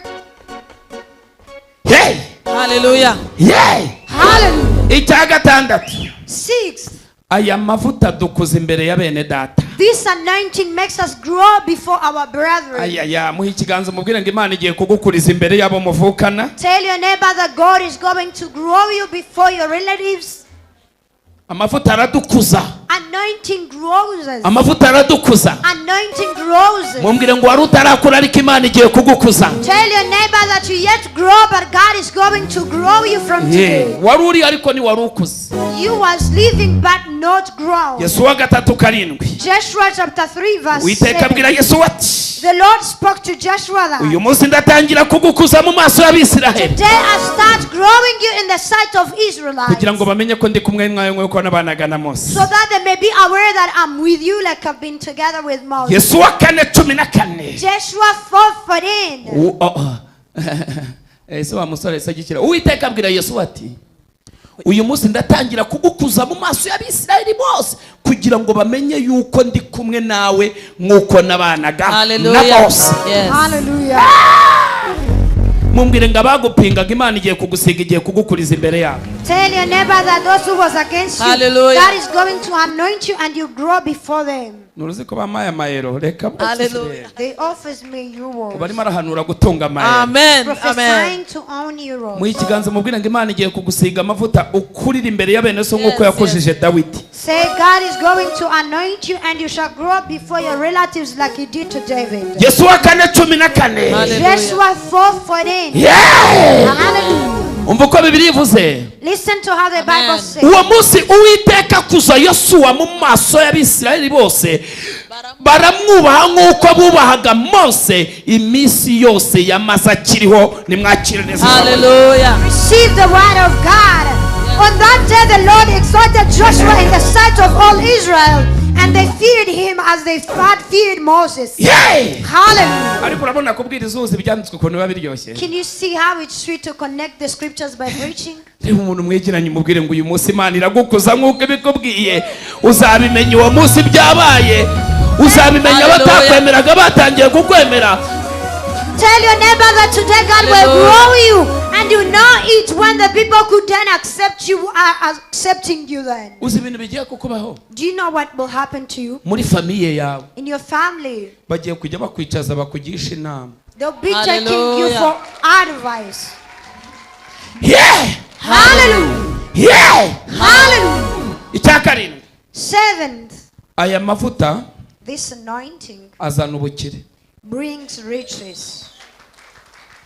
Speaker 1: Hey!
Speaker 3: Hallelujah.
Speaker 1: Hey!
Speaker 2: Hallelujah.
Speaker 1: Icya gatandatu,
Speaker 2: Sixth,
Speaker 1: aya mavuta dukuza imbere ya bene data.
Speaker 2: This anointing makes us grow before our brethren.
Speaker 1: Ayaya, muhe ikiganza umubwire ngo Imana igiye kugukuriza imbere y'abo muvukana.
Speaker 2: Tell your neighbor that God is going to grow you before your relatives.
Speaker 1: Amavuta aradukuza.
Speaker 2: Anointing grows us.
Speaker 1: Amavuta aradukuza.
Speaker 2: Anointing grows us.
Speaker 1: Mumbwire ngo wari utarakura ariko Imana igiye kugukuza.
Speaker 2: Tell your neighbor that you yet grow, but God is going to grow you from
Speaker 1: Yeah.
Speaker 2: today.
Speaker 1: Wari uri ariko ntiwari ukuze.
Speaker 2: You was living but not grown.
Speaker 1: Yesuwa 3:7.
Speaker 2: Joshua chapter 3 verse
Speaker 1: Uwiteka
Speaker 2: 7.
Speaker 1: abwira Yesuwa ati
Speaker 2: The Lord spoke to Joshua that
Speaker 1: uyu munsi ndatangira kugukuza mu maso y'Abisiraheli
Speaker 2: today I start growing you in the sight of Israelites,
Speaker 1: kugira ngo bamenye ko ndi kumwe nawe nk'uko nabanaga na Mose.
Speaker 2: So that they may be aware that I'm with you like I've been together with Moses.
Speaker 1: Yesuwa 4:14.
Speaker 2: Joshua 4:14.
Speaker 1: Oh, oh. Ese wa musore se agikira Uwiteka abwira Yesu ati uyu munsi ndatangira kugukuza mu maso y'Abisirayeli bose kugira ngo bamenye yuko ndi kumwe nawe nk'uko nabanaga na
Speaker 3: Hallelujah.
Speaker 1: Mose.
Speaker 3: Yes.
Speaker 2: Hallelujah.
Speaker 1: Mumbwire ngo abagupingaga Imana igiye kugusiga igiye kugukuriza imbere yabo.
Speaker 2: Tell your neighbor that those who was against you,
Speaker 3: Hallelujah.
Speaker 2: God is going to anoint you and you grow before them.
Speaker 1: Nturuzi ko bamaye amayero reka.
Speaker 3: Hallelujah.
Speaker 2: They offers me euros.
Speaker 1: Ubu arimo arahanura gutunga amayero.
Speaker 3: Amen. Amen.
Speaker 2: Prophesying to own euros.
Speaker 1: Muhe ikiganza mubwire ngo Imana igiye kugusiga amavuta ukurira imbere ya bene so nk'uko
Speaker 3: Yes,
Speaker 1: yakujije Dawidi.
Speaker 2: Say, God is going to anoint you and you shall grow up before your relatives like he did to David.
Speaker 1: Yesuwa 4:14.
Speaker 3: Hallelujah.
Speaker 2: Joshua 4:14.
Speaker 1: Yeah!
Speaker 2: Hallelujah.
Speaker 1: Umva uko Bibiliya ivuze.
Speaker 2: Listen to how the Bible
Speaker 3: Amen.
Speaker 2: says.
Speaker 1: Uwo munsi Uwiteka akuza Yosuwa mu maso y'Abisirayeli bose baramwubaha nk'uko bubahaga Mose iminsi yose yamaze akiriho. Nimwakire neza ijambo.
Speaker 3: Hallelujah.
Speaker 2: Receive the word of God. On that day, the Lord exalted Joshua in the sight of all Israel, and they feared him as they had feared Moses.
Speaker 1: Yeah!
Speaker 2: Hallelujah.
Speaker 1: Ariko urabona kubwiriza uhuza ibyanditswe ukuntu biba biryoshye.
Speaker 2: Can you see how it's sweet to connect the scriptures by preaching?
Speaker 1: Reba umuntu mwegeranye umubwire ngo uyu munsi Imana iragukuza nk'uko ibikubwiye uzabimenya uwo munsi byabaye uzabimenya
Speaker 3: Hallelujah.
Speaker 1: abatakwemeraga batangiye kukwemera.
Speaker 2: Tell your neighbor that today God will
Speaker 3: Hallelujah.
Speaker 2: grow you, and you know it when the people could then accept you are accepting you then.
Speaker 1: Uzi ibintu bigiye kukubaho?
Speaker 2: Do you know what will happen to you?
Speaker 1: Muri famille yawe
Speaker 2: In your family,
Speaker 1: bagiye kujya bakwicaza bakugisha inama.
Speaker 2: They'll be taking you
Speaker 3: Hallelujah.
Speaker 2: for advice.
Speaker 1: Yeah!
Speaker 2: Hallelujah.
Speaker 1: Yeah!
Speaker 2: Hallelujah.
Speaker 1: Icya karindwi,
Speaker 2: Seventh,
Speaker 1: aya mavuta
Speaker 2: this anointing
Speaker 1: azana ubukire.
Speaker 2: Brings riches.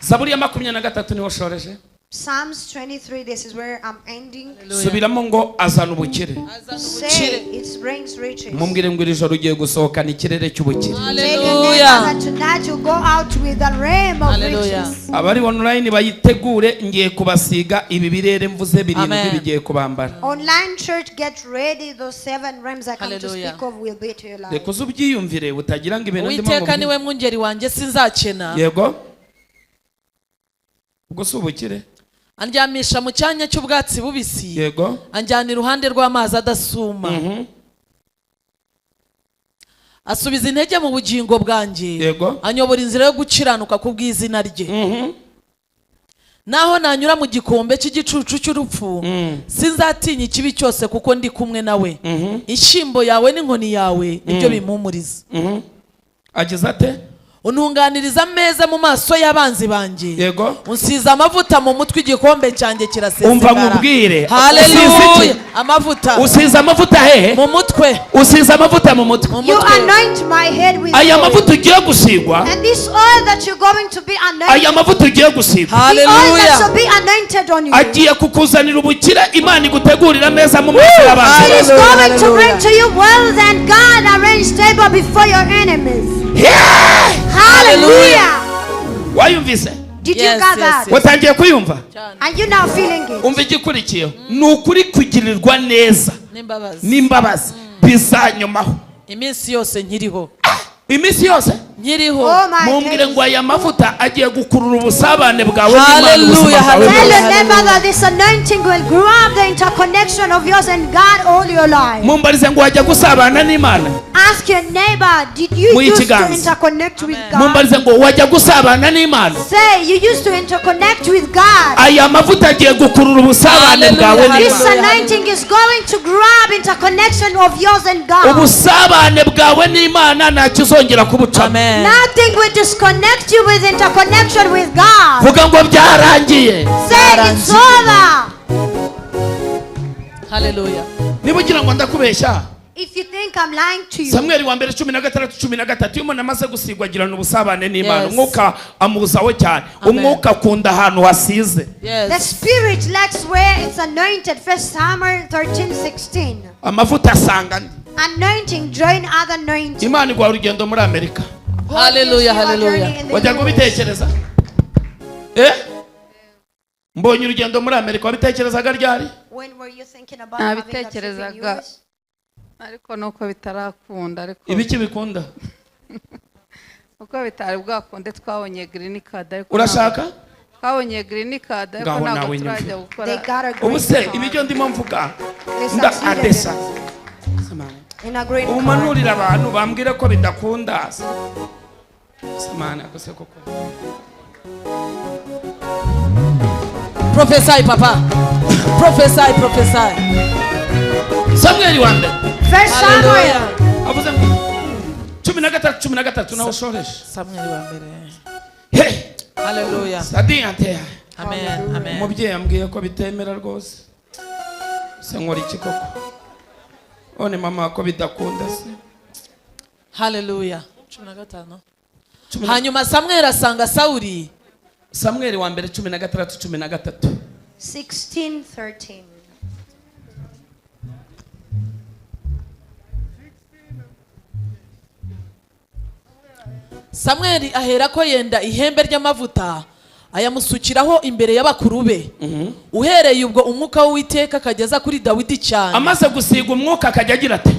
Speaker 1: Zaburi ya 23 niho shoreje.
Speaker 2: Psalms 23, this is where I'm ending.
Speaker 1: Subiramo ngo azana ubukire.
Speaker 2: Say it brings riches.
Speaker 1: Mumbwire ngo iri joro ugiye gusohokana ikirere cy'ubukire.
Speaker 2: Tell your neighbor
Speaker 3: Hallelujah.
Speaker 2: that tonight you go out with the realm of
Speaker 3: Hallelujah.
Speaker 2: riches.
Speaker 1: Abari online bayitegure ngiye kubasiga ibi birere mvuze birindwi
Speaker 3: Amen.
Speaker 1: Bigiye kubambara.
Speaker 2: Online church, get ready. Those seven realms I come to
Speaker 3: Hallelujah.
Speaker 2: speak of will be to your life.
Speaker 1: Reka uze ubyiyumvire utagira ngo ibintu ndimo
Speaker 3: Uwiteka
Speaker 1: nkubwire.
Speaker 3: niwe mwungeri wanjye sinzakena.
Speaker 1: Yego ubwo si ubukire.
Speaker 3: Andyamisha mu cyanya cy'ubwatsi bubisi.
Speaker 1: Yego.
Speaker 3: Anjyana iruhande rw'amazi adasuma. Asubiza intege mu bugingo bwanjye.
Speaker 1: Yego.
Speaker 3: Anyobora inzira yo gukiranuka ku bw'izina rye. Naho nanyura mu gikombe cy'igicucu cy'urupfu sinzatinya ikibi cyose kuko ndi kumwe nawe. Inshyimbo yawe n'inkoni yawe nibyo bimpumuriza.
Speaker 1: Agize ate?
Speaker 3: Untunganiriza ameza mu maso y'abanzi banjye.
Speaker 1: Yego.
Speaker 3: Unsiza amavuta mu mutwe, igikombe cyanjye kirasesekara.
Speaker 1: Umva nkubwire. Usize
Speaker 3: Haleluya.
Speaker 1: iki?
Speaker 3: Amavuta.
Speaker 1: Usize amavuta hehe?
Speaker 3: Mu mutwe.
Speaker 1: Usize amavuta mu mutwe.
Speaker 3: Mu
Speaker 2: You
Speaker 3: mutwe.
Speaker 2: anoint my head with
Speaker 1: Aya
Speaker 2: oil.
Speaker 1: mavuta ugiye gusigwa,
Speaker 2: And this oil that you're going to be anointed,
Speaker 1: aya mavuta ugiye gusigwa,
Speaker 2: the oil that
Speaker 3: Haleluya.
Speaker 2: shall be anointed on you,
Speaker 1: agiye kukuzanira ubukire. Imana igutegurira ameza mu maso y'abanzi.
Speaker 2: it is
Speaker 3: Hallelujah,
Speaker 2: going to bring
Speaker 3: hallelujah.
Speaker 2: to you wealth and God arranged table before your enemies.
Speaker 1: Yeah!
Speaker 2: Hallelujah.
Speaker 1: Wayumvise?
Speaker 2: Did you
Speaker 3: Yes,
Speaker 2: get
Speaker 3: yes,
Speaker 2: that?
Speaker 3: yes.
Speaker 1: Watangiye kuyumva?
Speaker 2: Are you now feeling it?
Speaker 1: Umva igikurikiyeho: ni ukuri kugirirwa neza
Speaker 3: N'imbabazi.
Speaker 1: N'imbabazi bizanyomaho
Speaker 3: Iminsi yose nkiriho.
Speaker 1: Iminsi yose
Speaker 3: Nkiriho.
Speaker 2: Oh my
Speaker 1: Mumbwire
Speaker 2: days.
Speaker 1: ngo aya mavuta agiye gukurura ubusabane bwawe n'Imana, ubuzima
Speaker 3: Hallelujah,
Speaker 1: bwawe
Speaker 2: Tell
Speaker 1: bwose.
Speaker 2: your neighbor that this anointing will grab the interconnection of yours and God all your life.
Speaker 1: Mumbarize ngo wajya gusabana n'Imana.
Speaker 2: Ask your neighbor, did you
Speaker 1: Muhe
Speaker 2: used to
Speaker 1: ikiganza.
Speaker 2: interconnect with God?
Speaker 1: Mumbarize ngo wajya gusabana n'Imana.
Speaker 2: Say you used to interconnect with God.
Speaker 1: Aya mavuta agiye gukurura ubusabane bwawe
Speaker 3: Hallelujah.
Speaker 2: This
Speaker 1: n'Imana.
Speaker 2: anointing is going to grab interconnection of yours and God.
Speaker 1: Ubusabane bwawe n'Imana nta kizongera kubucamo.
Speaker 3: Amen.
Speaker 2: Nothing will disconnect you with interconnection with God.
Speaker 1: Vuga ngo byarangiye.
Speaker 2: Say it's over.
Speaker 3: Haleluya.
Speaker 1: Niba ugira ngo ndakubeshya,
Speaker 2: If you think I'm lying to you,
Speaker 1: Samweli wa mbere 16:13, iyo umuntu amaze gusigwa agirana ubusabane n'Imana.
Speaker 3: Yes.
Speaker 1: Umwuka amuzaho cyane.
Speaker 3: Amen.
Speaker 1: Umwuka akunda ahantu hasize.
Speaker 2: The
Speaker 3: Yes.
Speaker 2: spirit likes where it's anointed. First Samuel 13:16.
Speaker 1: Amavuta asanga andi.
Speaker 2: Anointing join other anointing.
Speaker 1: Imana iguha urugendo muri Amerika.
Speaker 2: God
Speaker 3: Hallelujah,
Speaker 2: gives you a
Speaker 3: hallelujah.
Speaker 2: journey in the
Speaker 1: Wajyaga
Speaker 2: US.
Speaker 1: ubitekereza? Eh, mbonye urugendo muri Amerika, wabitekerezaga ryari?
Speaker 2: When were you thinking about having a trip in
Speaker 4: Nabitekerezaga.
Speaker 2: US?
Speaker 4: Ariko nuko bitarakunda, ariko
Speaker 1: Ibiki bikunda?
Speaker 4: Uko bitari bwakunde, twabonye green card, ariko
Speaker 1: Urashaka?
Speaker 4: Twabonye green card, ariko
Speaker 1: Ngaho
Speaker 4: ntabwo
Speaker 1: nawe
Speaker 4: turajya
Speaker 1: nyumva.
Speaker 4: gukora.
Speaker 2: They got a
Speaker 1: Ubu
Speaker 2: green
Speaker 1: se
Speaker 2: card.
Speaker 1: ibyo ndimo mvuga
Speaker 2: They
Speaker 1: nda
Speaker 2: succeeded
Speaker 1: adesa
Speaker 2: in a green
Speaker 1: ubu
Speaker 2: card.
Speaker 1: manurira abantu bambwira ko bidakunda samana gusa koko.
Speaker 3: Prophesy, papa. Prophesy, prophesy.
Speaker 1: Samweli wa mbere.
Speaker 2: First Samuel.
Speaker 3: Haleluya.
Speaker 1: Avuze ngo 16:13 nawe ushoreje.
Speaker 3: Samweli wa mbere.
Speaker 1: He.
Speaker 3: Haleluya.
Speaker 1: Sadiyanteya.
Speaker 3: Amen. Amen.
Speaker 1: Umubyeyi ambwiye ko bitemera rwose, se nkora iki koko? None mama, ko bidakunda se?
Speaker 3: Haleluya. 15.
Speaker 1: Cumi
Speaker 3: Hanyuma Samweli asanga Sawuli.
Speaker 1: Samweli wa mbere 16:13.
Speaker 2: 16:13.
Speaker 3: Samweli aherako yenda ihembe ry'amavuta, ayamusukiraho imbere y'abakuru be. Uhereye ubwo umwuka w'Uwiteka akageza kuri Dawidi cyane.
Speaker 1: Amaze gusiga, umwuka akajya agira ati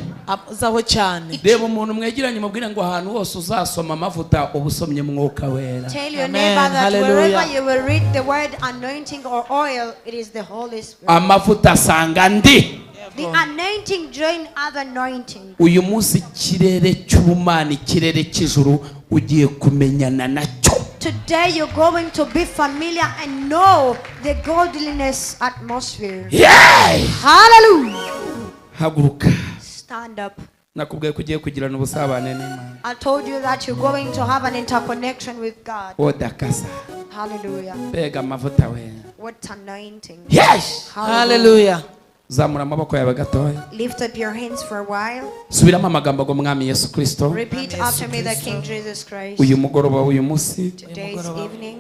Speaker 3: Azaho cyane.
Speaker 1: Reba umuntu mwegeranye, mubwire ngo ahantu hose uzasoma amavuta uba usomye Mwuka Wera.
Speaker 2: Tell your
Speaker 3: Amen.
Speaker 2: neighbor that
Speaker 3: Hallelujah.
Speaker 2: wherever you will read the word anointing or oil, it is the Holy Spirit.
Speaker 1: Amavuta asanga andi.
Speaker 2: The anointing join other anointing.
Speaker 1: Uyu munsi ikirere cy'ubumana, ikirere cy'ijuru, ugiye kumenyana nacyo.
Speaker 2: Today you're going to be familiar and know the godliness atmosphere.
Speaker 1: Yeah!
Speaker 2: Hallelujah.
Speaker 1: Haguruka.
Speaker 2: Stand up.
Speaker 1: Nakubwiye ko ugiye kugirana ubusabane n'Imana.
Speaker 2: I told you that you're going to have an interconnection with God.
Speaker 1: Odakasa.
Speaker 2: Hallelujah.
Speaker 1: Mbega amavuta we!
Speaker 2: What anointing.
Speaker 1: Yes.
Speaker 3: Haleluya.
Speaker 1: Zamura amaboko yawe gatoya.
Speaker 2: Lift up your hands for a while.
Speaker 1: Subiramo amagambo ngo Mwami Yesu Kirisito,
Speaker 2: Repeat after me, the King Jesus Christ.
Speaker 1: Uyu mugoroba w'uyu munsi,
Speaker 2: Today's evening,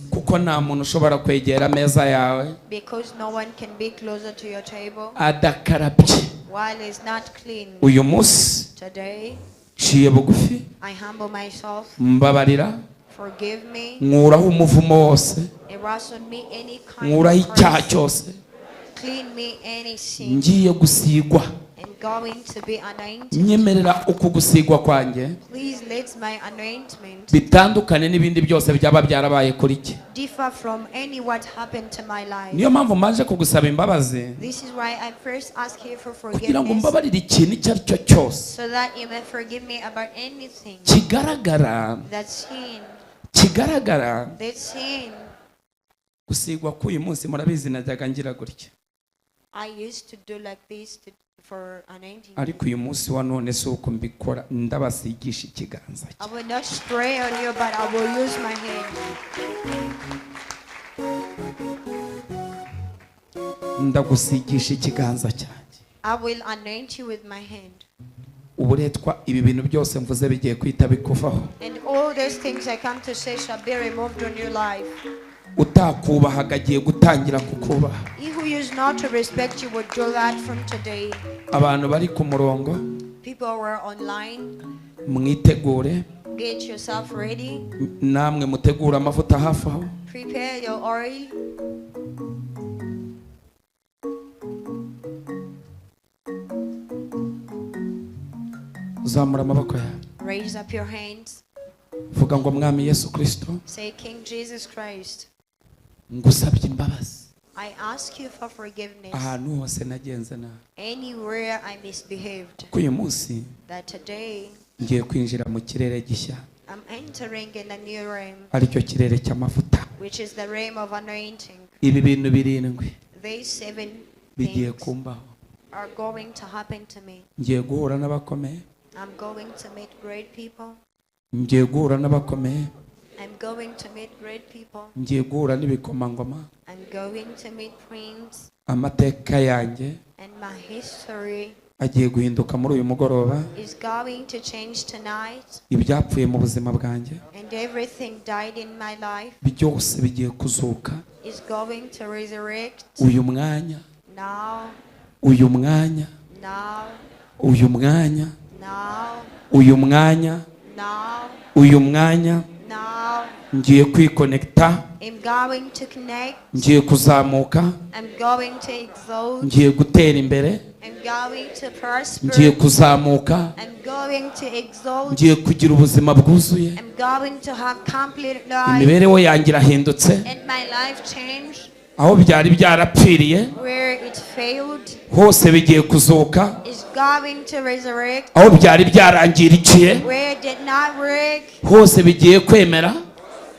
Speaker 1: kuko nta muntu ushobora kwegera ameza yawe
Speaker 2: because no one can be closer to your table
Speaker 1: adakarabye,
Speaker 2: while it's not clean.
Speaker 1: Uyu munsi
Speaker 2: Today,
Speaker 1: nciye bugufi.
Speaker 2: I humble myself.
Speaker 1: Mbabarira.
Speaker 2: Forgive me.
Speaker 1: Nkuraho umuvumo wose.
Speaker 2: Erase on me any kind
Speaker 1: Nkuraho
Speaker 2: of
Speaker 1: icyaha
Speaker 2: curse.
Speaker 1: cyose.
Speaker 2: Clean me any sin.
Speaker 1: Ngiye gusigwa.
Speaker 2: And going to be anointed.
Speaker 1: Nyemerera uku gusigwa kwanjye
Speaker 2: Please let my anointment
Speaker 1: bitandukane n'ibindi byose byaba byarabaye kuri jye.
Speaker 2: Differ from any what happened to my life.
Speaker 1: Niyo mpamvu mbanje kugusaba imbabazi,
Speaker 2: This is why I first ask you for
Speaker 1: kugira ngo
Speaker 2: forgiveness,
Speaker 1: mbabarire ikintu icyo ari cyo cyose
Speaker 2: so that you may forgive me about anything
Speaker 1: kigaragara,
Speaker 2: that's sin,
Speaker 1: kigaragara.
Speaker 2: That's sin.
Speaker 1: Gusigwa k'uyu munsi, murabizi najyaga ngira gutya.
Speaker 2: I used to do like this to, for anointing.
Speaker 1: Ariko uyu munsi wa none si uko mbikora, ndabasigisha ikiganza.
Speaker 2: I will not spray on you, but I will use my hand.
Speaker 1: Ndagusigisha ikiganza cyanjye.
Speaker 2: I will anoint you with my hand.
Speaker 1: Uburetwa ibi bintu byose mvuze bigiye kwita bikuvaho.
Speaker 2: And all those things I come to say shall be removed on your life.
Speaker 1: Utakubahaga agiye gutangira kukubaha.
Speaker 2: He who used not to respect you would do that from today.
Speaker 1: Abantu bari ku murongo,
Speaker 2: People were online.
Speaker 1: Mwitegure.
Speaker 2: Get yourself ready.
Speaker 1: Namwe mutegura amavuta hafi aho.
Speaker 2: Prepare your oil.
Speaker 1: Zamura amaboko yawe.
Speaker 2: Raise up your hands.
Speaker 1: Vuga ngo Mwami Yesu Kristo,
Speaker 2: Say, King Jesus Christ,
Speaker 1: ngusabye imbabazi.
Speaker 2: I ask you for forgiveness.
Speaker 1: Ahantu hose nagenze nabi.
Speaker 2: Anywhere I misbehaved.
Speaker 1: Ko uyu munsi
Speaker 2: That today
Speaker 1: ngiye kwinjira mu kirere gishya.
Speaker 2: I'm entering in a new realm,
Speaker 1: Aricyo kirere cy'amavuta.
Speaker 2: which is the realm of anointing.
Speaker 1: Ibi bintu birindwi
Speaker 2: These 7
Speaker 1: bigiye
Speaker 2: things
Speaker 1: kumbaho.
Speaker 2: are going to happen to me.
Speaker 1: Ngiye guhura n'abakomeye.
Speaker 2: I'm going to meet great people.
Speaker 1: Ngiye guhura n'abakomeye.
Speaker 2: I'm going to meet great people.
Speaker 1: Ngiye guhura n'ibikomangoma.
Speaker 2: I'm going to meet prince.
Speaker 1: Amateka yanjye
Speaker 2: And my history
Speaker 1: agiye guhinduka muri uyu mugoroba.
Speaker 2: is going to change tonight.
Speaker 1: Ibyapfuye mu buzima bwanjye
Speaker 2: And everything died in my life
Speaker 1: byose bigiye kuzuka.
Speaker 2: is going to resurrect.
Speaker 1: Uyu mwanya,
Speaker 2: Now,
Speaker 1: uyu mwanya,
Speaker 2: now,
Speaker 1: uyu mwanya,
Speaker 2: now,
Speaker 1: uyu mwanya,
Speaker 2: now,
Speaker 1: uyu mwanya
Speaker 2: now.
Speaker 1: ngiye kwikonekta.
Speaker 2: I'm going to connect.
Speaker 1: Ngiye kuzamuka.
Speaker 2: I'm going to exalt.
Speaker 1: Ngiye gutera imbere.
Speaker 2: I'm going to prosper.
Speaker 1: Ngiye kuzamuka.
Speaker 2: I'm going to exalt.
Speaker 1: Ngiye kugira ubuzima bwuzuye.
Speaker 2: I'm going to have complete life.
Speaker 1: Imibereho yanjye irahindutse.
Speaker 2: And my life changed.
Speaker 1: Aho byari byarapfiriye
Speaker 2: Where it failed
Speaker 1: hose bigiye kuzuka.
Speaker 2: is going to resurrect.
Speaker 1: Aho byari byarangirikiye
Speaker 2: Where it did not work
Speaker 1: hose bigiye kwemera.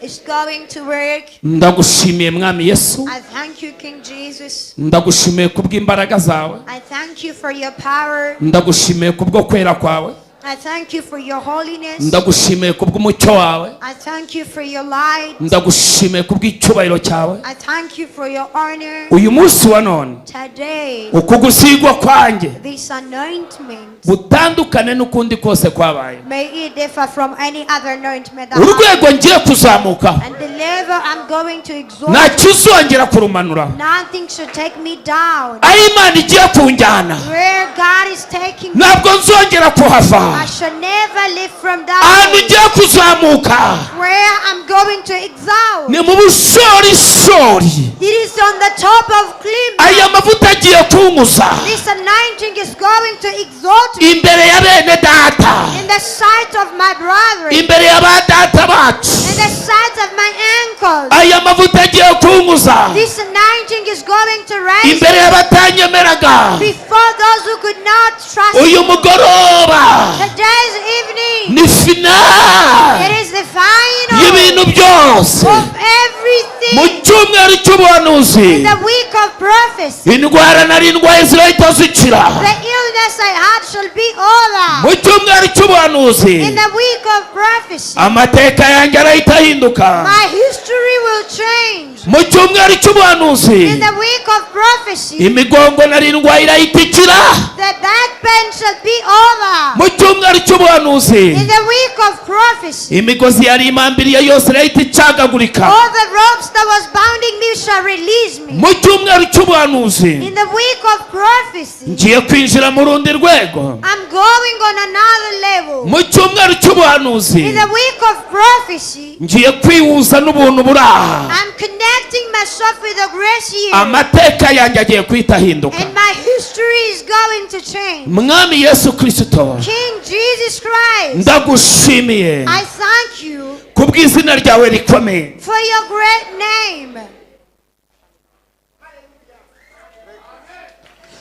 Speaker 2: is going to work.
Speaker 1: Ndagushimiye Mwami Yesu.
Speaker 2: I thank you, King Jesus.
Speaker 1: Ndagushimiye kubw'imbaraga zawe.
Speaker 2: I thank you for your power.
Speaker 1: Ndagushimiye kubwo kwera kwawe.
Speaker 2: I thank you for your holiness.
Speaker 1: Ndagushimiye kubw'umucyo wawe.
Speaker 2: I thank you for your light.
Speaker 1: Ndagushimiye kubw'icyubahiro cyawe.
Speaker 2: I thank you for your honor.
Speaker 1: Uyu munsi wa none
Speaker 2: Today,
Speaker 1: uku gusigwa kwanjye
Speaker 2: this anointment,
Speaker 1: butandukane n'ukundi kose kwabaye.
Speaker 2: may it differ from any other anointment that
Speaker 1: Urwego ngiye kuzamukaho
Speaker 2: And the level I'm going to exalt,
Speaker 1: nta kizongera kurumanura.
Speaker 2: nothing should take me down.
Speaker 1: Aho Imana igiye kunjyana
Speaker 2: Where God is taking me,
Speaker 1: ntabwo nzongera kuhava.
Speaker 2: I shall never live from that
Speaker 1: Ahantu
Speaker 2: place.
Speaker 1: ngiye kuzamuka
Speaker 2: Where I'm going to exalt,
Speaker 1: ni mu bushorishori.
Speaker 2: it is on the top of cliff.
Speaker 1: Aya mavuta agiye kunkuza
Speaker 2: This anointing is going to exalt me
Speaker 1: imbere ya bene data,
Speaker 2: in the sight of my brethren,
Speaker 1: imbere ya ba data bacu.
Speaker 2: in the sight of my uncles.
Speaker 1: Aya mavuta agiye kunkuza
Speaker 2: This anointing is going to raise
Speaker 1: imbere y'abatanyemeraga.
Speaker 2: before those who could not trust
Speaker 1: Uyu
Speaker 2: me.
Speaker 1: mugoroba
Speaker 2: Today's evening,
Speaker 1: ni finale
Speaker 2: it is the final
Speaker 1: y'ibintu byose.
Speaker 2: of everything.
Speaker 1: Mu cyumweru cy'ubuhanuzi,
Speaker 2: In the week of prophecy,
Speaker 1: indwara nari ndwaye zirahita zikira.
Speaker 2: the illness I had shall be over.
Speaker 1: Mu cyumweru cy'ubuhanuzi,
Speaker 2: In the week of prophecy,
Speaker 1: amateka yanjye arahita ahinduka.
Speaker 2: my history will change.
Speaker 1: Mu cyumweru cy'ubuhanuzi,
Speaker 2: In the week of prophecy,
Speaker 1: imigongo nari ndwaye irahita ikira.
Speaker 2: the back pain shall be over.
Speaker 1: Mu cyumweru cy'ubuhanuzi,
Speaker 2: In the week of prophecy,
Speaker 1: imigozi yari imambiriye yose irahita icagagurika.
Speaker 2: all the ropes that was bounding me shall release me.
Speaker 1: Mu cyumweru cy'ubuhanuzi,
Speaker 2: In the week of prophecy,
Speaker 1: ngiye kwinjira mu rundi rwego.
Speaker 2: I'm going on another level.
Speaker 1: Mu cyumweru cy'ubuhanuzi,
Speaker 2: In the week of prophecy,
Speaker 1: ngiye kwihuza n'ubuntu buri aha.
Speaker 2: I'm connecting myself with the grace here.
Speaker 1: Amateka yanjye agiye guhita ahinduka.
Speaker 2: And my history is going to change.
Speaker 1: Mwami Yesu Kristo,
Speaker 2: King Jesus Christ,
Speaker 1: ndagushimiye
Speaker 2: I thank you
Speaker 1: kubw'izina ryawe rikomeye.
Speaker 2: for your great name.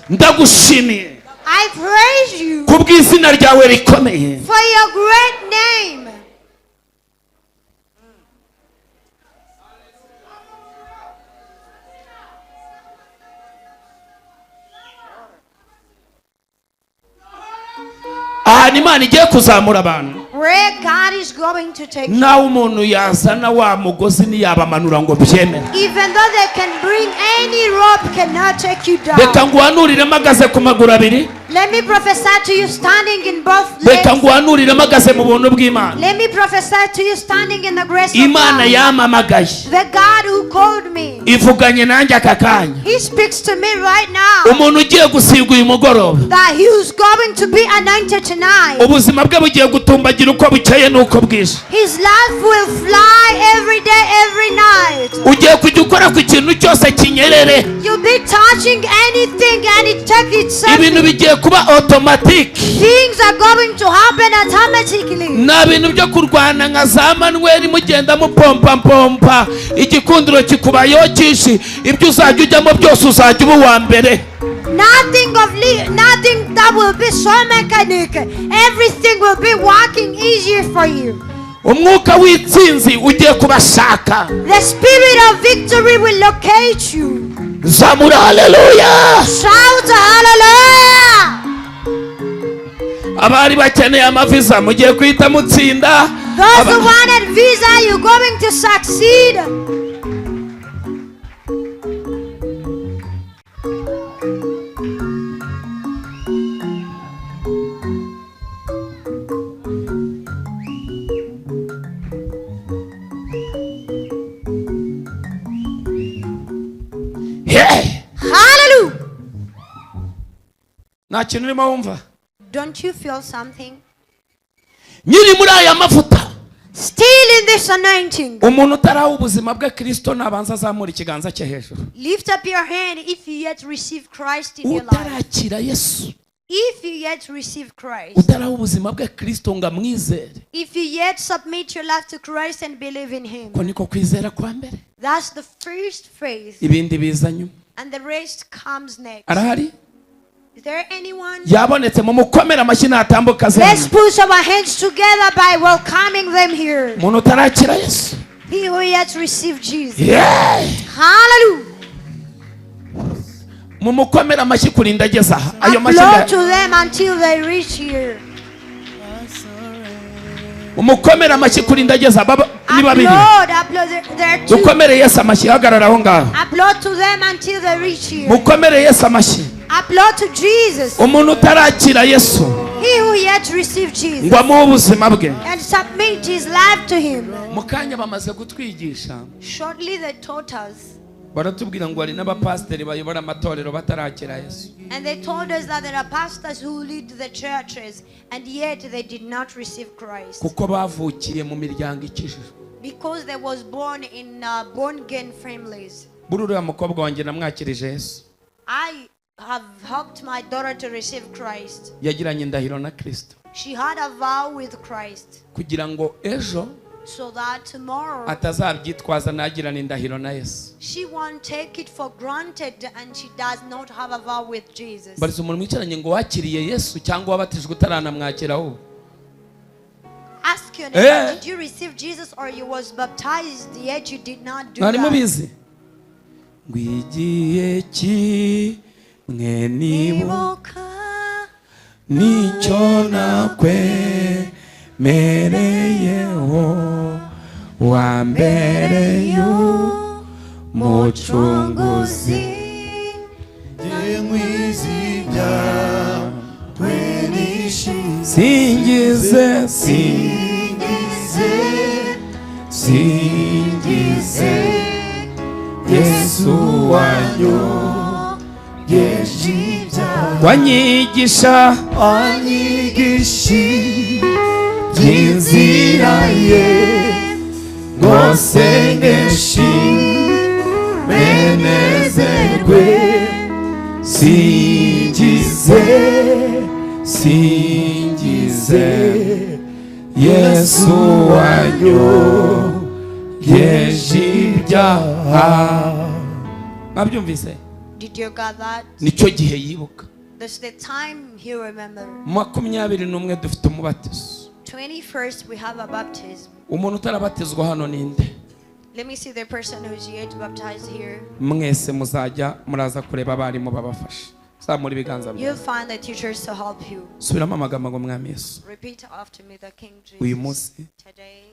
Speaker 1: Ndagushimiye
Speaker 2: I praise you
Speaker 1: kubw'izina ryawe rikomeye.
Speaker 2: for your great name.
Speaker 1: Ahantu Imana igiye kuzamura abantu.
Speaker 2: Where God is going to take you.
Speaker 1: Nawe umuntu yazana wa mugozi ntiyabamanura ngo byemere.
Speaker 2: Even though they can bring any rope, cannot take you
Speaker 1: Reka
Speaker 2: down.
Speaker 1: nguhanurire mpagaze ku maguru abiri.
Speaker 2: Let me prophesy to you standing in both
Speaker 1: Reka
Speaker 2: legs.
Speaker 1: nguhanurire mpagaze mu buntu bw'Imana.
Speaker 2: Let me prophesy to you standing in the grace of
Speaker 1: Imana
Speaker 2: God.
Speaker 1: yampamagaye,
Speaker 2: The God who called me,
Speaker 1: ivuganye nanjye aka kanya.
Speaker 2: He speaks to me right now.
Speaker 1: Umuntu ugiye gusigwa uyu mugoroba,
Speaker 2: That he is going to be anointed tonight.
Speaker 1: Ubuzima bwe bugiye gutumbagira uko bukeye n'uko bwije.
Speaker 2: His life will fly every day, every night.
Speaker 1: Ugiye kujya ukora ku kintu cyose kinyerere.
Speaker 2: You'll be touching anything and it takes itself.
Speaker 1: Ibintu bigiye kuba automatic.
Speaker 2: Things are going to happen automatically.
Speaker 1: Nta bintu byo kurwana nka za Manuel mugenda mupompampompa, igikundiro kikubayeho cyinshi, ibyo uzajya ujyamo byose uzajya uba uwa mbere.
Speaker 2: Nothing that will be so mechanic. Everything will be working easier for you.
Speaker 1: Umwuka w'intsinzi ugiye kubashaka.
Speaker 2: The spirit of victory will locate you.
Speaker 1: Zamura haleluya.
Speaker 2: Shout hallelujah!
Speaker 1: Abari bakeneye amaviza mugiye guhita mutsinda.
Speaker 2: Those who wanted visa, you're going to succeed.
Speaker 1: Hey!
Speaker 2: Hallelujah!
Speaker 1: Nta kintu urimo wumva.
Speaker 2: Don't you feel something?
Speaker 1: Nyiri muri aya mavuta.
Speaker 2: Still in this anointing.
Speaker 1: Umuntu utaraha ubuzima bwe Kristo nabanza azamura ikiganza cye hejuru.
Speaker 2: Lift up your hand if you yet receive Christ in your life.
Speaker 1: Utarakira Yesu,
Speaker 2: If you yet receive Christ.
Speaker 1: Utaraha ubuzima bwe Kristo ngo amwizere.
Speaker 2: If you yet submit your life to Christ and believe in Him.
Speaker 1: Ko niko kwizera kwa mbere.
Speaker 2: That's the first faith.
Speaker 1: Ibindi biza nyuma.
Speaker 2: And the rest comes next.
Speaker 1: Arahari?
Speaker 2: Is there anyone?
Speaker 1: Yabonetse, mumukomere amashyi natambuka aze
Speaker 2: Let's
Speaker 1: hano.
Speaker 2: put our hands together by welcoming them here.
Speaker 1: Umuntu utarakira Yesu.
Speaker 2: He who yet received Jesus.
Speaker 1: Yeah!
Speaker 2: Hallelujah.
Speaker 1: Mumukomere amashyi kurinda ageze aha. Ayo mashyi
Speaker 2: Applaud
Speaker 1: nda-
Speaker 2: to them until they reach here.
Speaker 1: Mumukomere amashyi kurinda ageze aha. Baba- ni babiri.
Speaker 2: Applaud, applaud. There are two.
Speaker 1: Dukomere Yesu amashyi, hagarara aho ngaho.
Speaker 2: Applaud to them until they reach here.
Speaker 1: Mukomere Yesu amashyi.
Speaker 2: Applaud to Jesus.
Speaker 1: Umuntu utarakira Yesu
Speaker 2: He who yet received Jesus
Speaker 1: ngo amuhe ubuzima bwe.
Speaker 2: And submit his life to him.
Speaker 1: Mu kanya bamaze kutwigisha,
Speaker 2: Shortly they taught us.
Speaker 1: Baratubwira ngo hari n'abapasiteri bayobora amatorero batarakira Yesu.
Speaker 2: And they told us that there are pastors who lead the churches and yet they did not receive Christ.
Speaker 1: Kuko bavukiye mu miryango ikijijwe.
Speaker 2: Because they was born in born again families.
Speaker 1: Buri uriya mukobwa wanjye namwakirije Yesu.
Speaker 2: I have helped my daughter to receive Christ.
Speaker 1: Yagiranye indahiro na Kristo.
Speaker 2: She had a vow with Christ.
Speaker 1: Kugira ngo ejo
Speaker 2: So that tomorrow
Speaker 1: atazabyitwaza nagirana indahiro na Yesu.
Speaker 2: She won't take it for granted and she does not have a vow with Jesus.
Speaker 1: Mbariza umuntu mwicaranye ngo wakiriye Yesu cyangwa wabatijwe utaranamwakira ahubwo.
Speaker 2: Ask your neighbor,
Speaker 1: Eh.
Speaker 2: did you receive Jesus or you was baptized yet you did not do
Speaker 1: Mwari
Speaker 2: that?
Speaker 1: mubizi ngo igihe kimwe nibuka nicyo nakwemereyeho wa mbere y'umucunguzi. Singize, singize, singize Yesu wanyu wanyigisha
Speaker 5: wanyigisha inzira ye ngo nsengeshe menezerwe
Speaker 1: singize, singize Yesu wanyu yeje ibyaha. Mwabyumvise?
Speaker 2: Did you get that?
Speaker 1: Nicyo gihe yibuka.
Speaker 2: That's the time he remembered.
Speaker 1: 21 dufite umubatizo.
Speaker 2: 21st we have a baptism.
Speaker 1: Umuntu utarabatizwa hano ninde?
Speaker 2: Let me see the person who's yet baptized here.
Speaker 1: Mwese muzajya muraza kureba abarimu babafasha. Zamura ibiganza
Speaker 2: You'll
Speaker 1: byawe.
Speaker 2: find the teachers to help you.
Speaker 1: Subiramo amagambo ngo: Mwami Yesu,
Speaker 2: Repeat after me, the King
Speaker 1: uyu
Speaker 2: Jesus.
Speaker 1: munsi
Speaker 2: Today,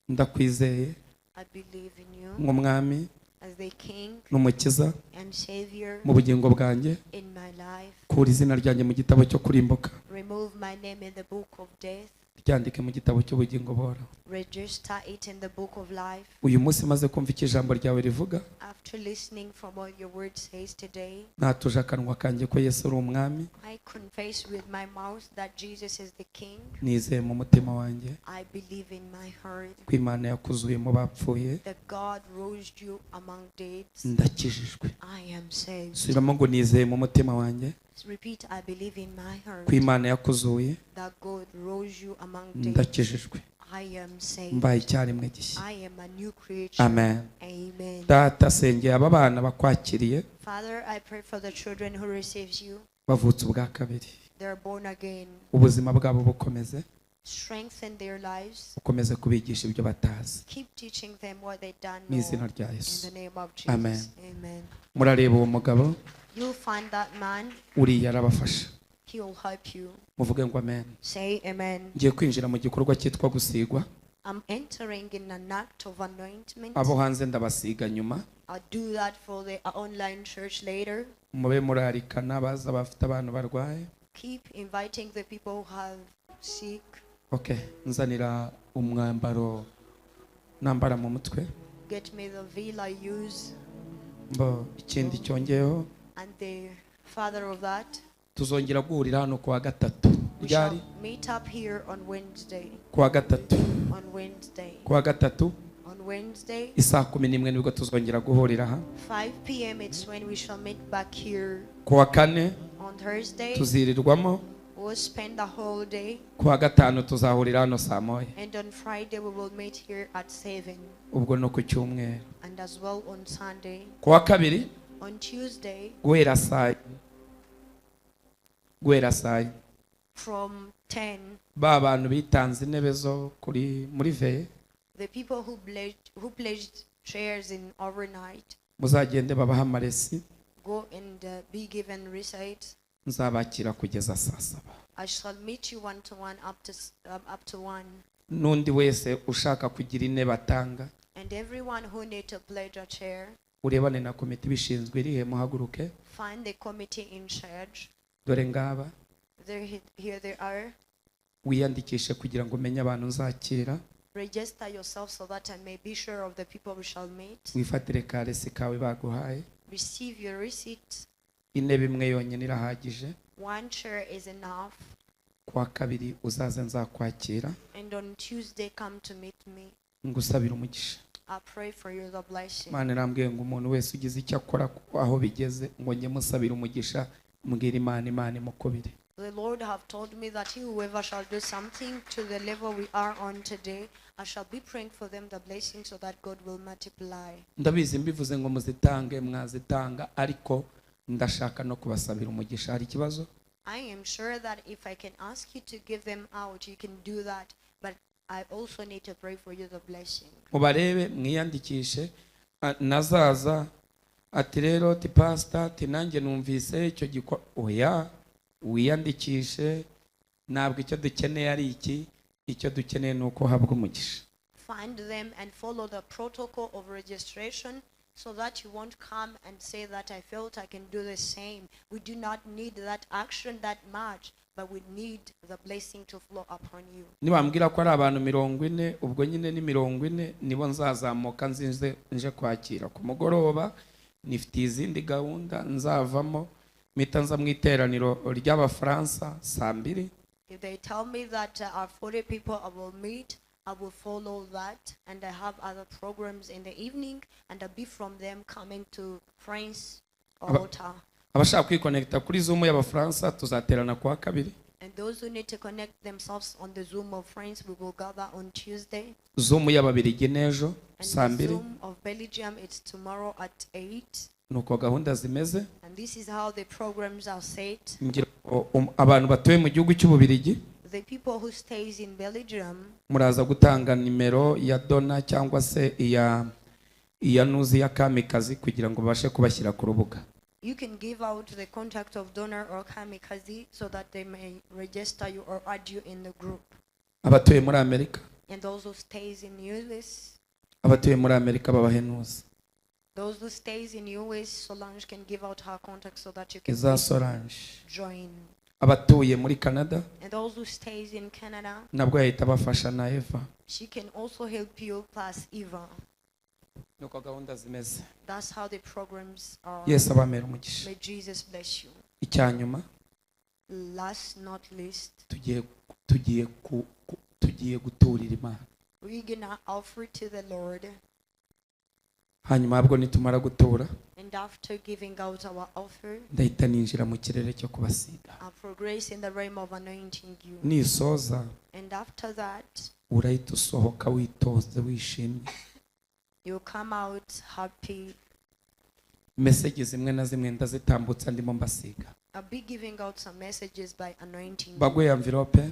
Speaker 1: ndakwizeye
Speaker 2: I believe in you
Speaker 1: nk'umwami
Speaker 2: as the King
Speaker 1: n'umukiza
Speaker 2: and Savior
Speaker 1: mu bugingo bwanjye.
Speaker 2: In my life.
Speaker 1: Kura izina ryanjye mu gitabo cyo kurimbuka,
Speaker 2: Remove my name in the book of death.
Speaker 1: Ryandike mu gitabo cy'ubugingo buhoraho.
Speaker 2: Register it in the book of life.
Speaker 1: Uyu munsi maze kumva icyo ijambo ryawe rivuga,
Speaker 2: After listening from what your word says today,
Speaker 1: natuje akanwa kanjye ko Yesu ari umwami.
Speaker 2: I confess with my mouth that Jesus is the King.
Speaker 1: Nizeye mu mutima wanjye
Speaker 2: I believe in my heart
Speaker 1: ko Imana yakuzuye mu bapfuye.
Speaker 2: That God rose you among dead.
Speaker 1: Ndakijijwe.
Speaker 2: I am saved.
Speaker 1: Subiramo ngo: nizeye mu mutima wanjye
Speaker 2: Repeat, I believe in my heart
Speaker 1: ko Imana yakuzuye.
Speaker 2: That God rose you among dead.
Speaker 1: Ndakijijwe.
Speaker 2: I am saved.
Speaker 1: Mbaye icyaremwe gishya.
Speaker 2: I am a new creature.
Speaker 1: Amen.
Speaker 2: Amen.
Speaker 1: Data, sengeye aba bana bakwakiriye,
Speaker 2: Father, I pray for the children who receives you.
Speaker 1: Bavutse ubwa kabiri.
Speaker 2: They are born again.
Speaker 1: Ubuzima bwabo bukomeze,
Speaker 2: Strengthen their lives.
Speaker 1: Ukomeze kubigisha ibyo batazi.
Speaker 2: Keep teaching them what they don't
Speaker 1: Mu izina
Speaker 2: know.
Speaker 1: rya
Speaker 2: In
Speaker 1: Yesu.
Speaker 2: the name of Jesus.
Speaker 1: Amen.
Speaker 2: Amen.
Speaker 1: Murareba uwo mugabo,
Speaker 2: You'll find that man.
Speaker 1: uriya arabafasha.
Speaker 2: He will help you.
Speaker 1: Muvuge ngo amen.
Speaker 2: Say amen.
Speaker 1: Ngiye kwinjira mu gikorwa cyitwa gusigwa.
Speaker 2: I'm entering in an act of anointment.
Speaker 1: Abo hanze ndabasiga nyuma.
Speaker 2: I'll do that for the online church later.
Speaker 1: Mube murarikana baza bafite abantu barwaye.
Speaker 2: Keep inviting the people who have sick.
Speaker 1: Okay, nzanira umwambaro nambara mu mutwe.
Speaker 2: Get me the veil I use
Speaker 1: Mbo ikindi cyongeyeho,
Speaker 2: and the father of that.
Speaker 1: Tuzongera guhurira hano kuwa gatatu.
Speaker 2: We
Speaker 1: Ryari?
Speaker 2: Shall meet up here on Wednesday.
Speaker 1: Kuwa gatatu.
Speaker 2: On Wednesday.
Speaker 1: Kuwa gatatu.
Speaker 2: On Wednesday,
Speaker 1: Isaa 11 nibwo tuzongera guhurira aha.
Speaker 2: 5 p.m. It's when we shall meet back here.
Speaker 1: Kuwa kane
Speaker 2: On Thursday,
Speaker 1: tuzirirwamo.
Speaker 2: We'll spend the whole day.
Speaker 1: Kuwa gatanu tuzahurira hano saa moya.
Speaker 2: And on Friday, we will meet here at 7.
Speaker 1: Ubwo no ku cyumweru.
Speaker 2: And as well on Sunday.
Speaker 1: Kuwa kabiri,
Speaker 2: On Tuesday,
Speaker 1: guhera saa
Speaker 2: from 10,
Speaker 1: ba bantu bitanze intebe zo kuri muri veillée,
Speaker 2: the people who pledged chairs in overnight,
Speaker 1: muzagende babahe amaresi.
Speaker 2: Go and be given receipts.
Speaker 1: Nzabakira kugeza saa saba.
Speaker 2: I shall meet you one to one up to 1.
Speaker 1: N'undi wese ushaka kugira intebe atanga,
Speaker 2: And everyone who need to pledge a chair,
Speaker 1: urebane na komite ibishinzwe irihe, muhaguruke.
Speaker 2: Find the committee in charge.
Speaker 1: Dore ngaba.
Speaker 2: Here they are.
Speaker 1: Wiyandikishe kugira ngo umenye abantu nzakira.
Speaker 2: Register yourself so that I may be sure of the people we shall meet.
Speaker 1: Wifatire karesi kawe baguhaye.
Speaker 2: Receive your receipt.
Speaker 1: Intebe imwe yonyine irahagije.
Speaker 2: One chair is enough.
Speaker 1: Kuwa kabiri uzaze nzakwakira.
Speaker 2: And on Tuesday, come to meet me.
Speaker 1: Ngusabira umugisha.
Speaker 2: I pray for you the blessing.
Speaker 1: Imana irambwiye ngo umuntu wese ugize icyo akora aho bigeze ngo njye musabira umugisha, mbwira Imana, Imana imukubire.
Speaker 2: The Lord have told me that he whoever shall do something to the level we are on today, I shall be praying for them the blessing so that God will multiply.
Speaker 1: Ndabizi mbivuze ngo muzitange mwazitanga, ariko ndashaka no kubasabira umugisha. Hari ikibazo?
Speaker 2: I am sure that if I can ask you to give them out, you can do that. But I also need to pray for you the blessing.
Speaker 1: Mubarebe mwiyandikishe. Ah, nazaza ati rero ti pasita ati nanjye numvise icyo gikora, oya, wiyandikishe. Ntabwo icyo dukeneye ari iki, icyo dukeneye ni uko uhabwa umugisha.
Speaker 2: Find them and follow the protocol of registration so that you won't come and say that I felt I can do the same. We do not need that action that much, but we need the blessing to flow upon you.
Speaker 1: Nibambwira ko ari abantu 40, ubwo nyine ni 40 nibo nzazamuka nzinze nje kwakira ku mugoroba. Nifitiye izindi gahunda nzavamo mpita nza mu iteraniro ry'Abafaransa saa mbiri.
Speaker 2: If they tell me that are 40 people I will meet, I will follow that. And I have other programs in the evening, and I'll be from them coming to France altar.
Speaker 1: Abashaka kwikonekita kuri Zoom y'Abafaransa tuzaterana kuwa kabiri.
Speaker 2: And those who need to connect themselves on the Zoom of France, we will gather on Tuesday.
Speaker 1: Zoom y'Ababirigi n'ejo
Speaker 2: And
Speaker 1: saa
Speaker 2: the
Speaker 1: mbiri.
Speaker 2: Zoom of Belgium, it's tomorrow at 8.
Speaker 1: Nuko gahunda zimeze.
Speaker 2: And this is how the programs are set.
Speaker 1: Ngira ngo, abantu batuye mu gihugu cy'Ububirigi,
Speaker 2: The people who stays in Belgium,
Speaker 1: muraza gutanga nimero ya Dona cyangwa se iya iya Nuzi ya Kamikazi kugira ngo babashe kubashyira ku rubuga.
Speaker 2: You can give out the contact of Donor or Kamikaze so that they may register you or add you in the group.
Speaker 1: Abatuye muri Amerika.
Speaker 2: And those who stays in US,
Speaker 1: Abatuye muri Amerika babahenuza.
Speaker 2: those who stays in US, Solange can give out her contact so that you can
Speaker 1: Iza Solange.
Speaker 2: join.
Speaker 1: Abatuye muri Canada
Speaker 2: And those who stays in Canada,
Speaker 1: nabwo yahita abafasha na Eva.
Speaker 2: she can also help you plus Eva.
Speaker 1: Nuko gahunda zimeze.
Speaker 2: That's how the programs are.
Speaker 1: Yesu abamera umugisha.
Speaker 2: May Jesus bless you.
Speaker 1: Icyanyuma,
Speaker 2: Last not least,
Speaker 1: tugiye guturira Imana.
Speaker 2: we're gonna offer to the Lord.
Speaker 1: Hanyuma ahubwo nitumara gutura,
Speaker 2: And after giving out our offer,
Speaker 1: ndahita ninjira mu kirere cyo kubasiga.
Speaker 2: I'll progress in the realm of anointing you.
Speaker 1: Nisoza,
Speaker 2: And after that,
Speaker 1: urahita usohoka witoze wishimye.
Speaker 2: you come out happy.
Speaker 1: Message zimwe na zimwe ndazitambutsa ndimo mbasiga.
Speaker 2: I'll be giving out some messages by anointing you.
Speaker 1: Baguhe envelope,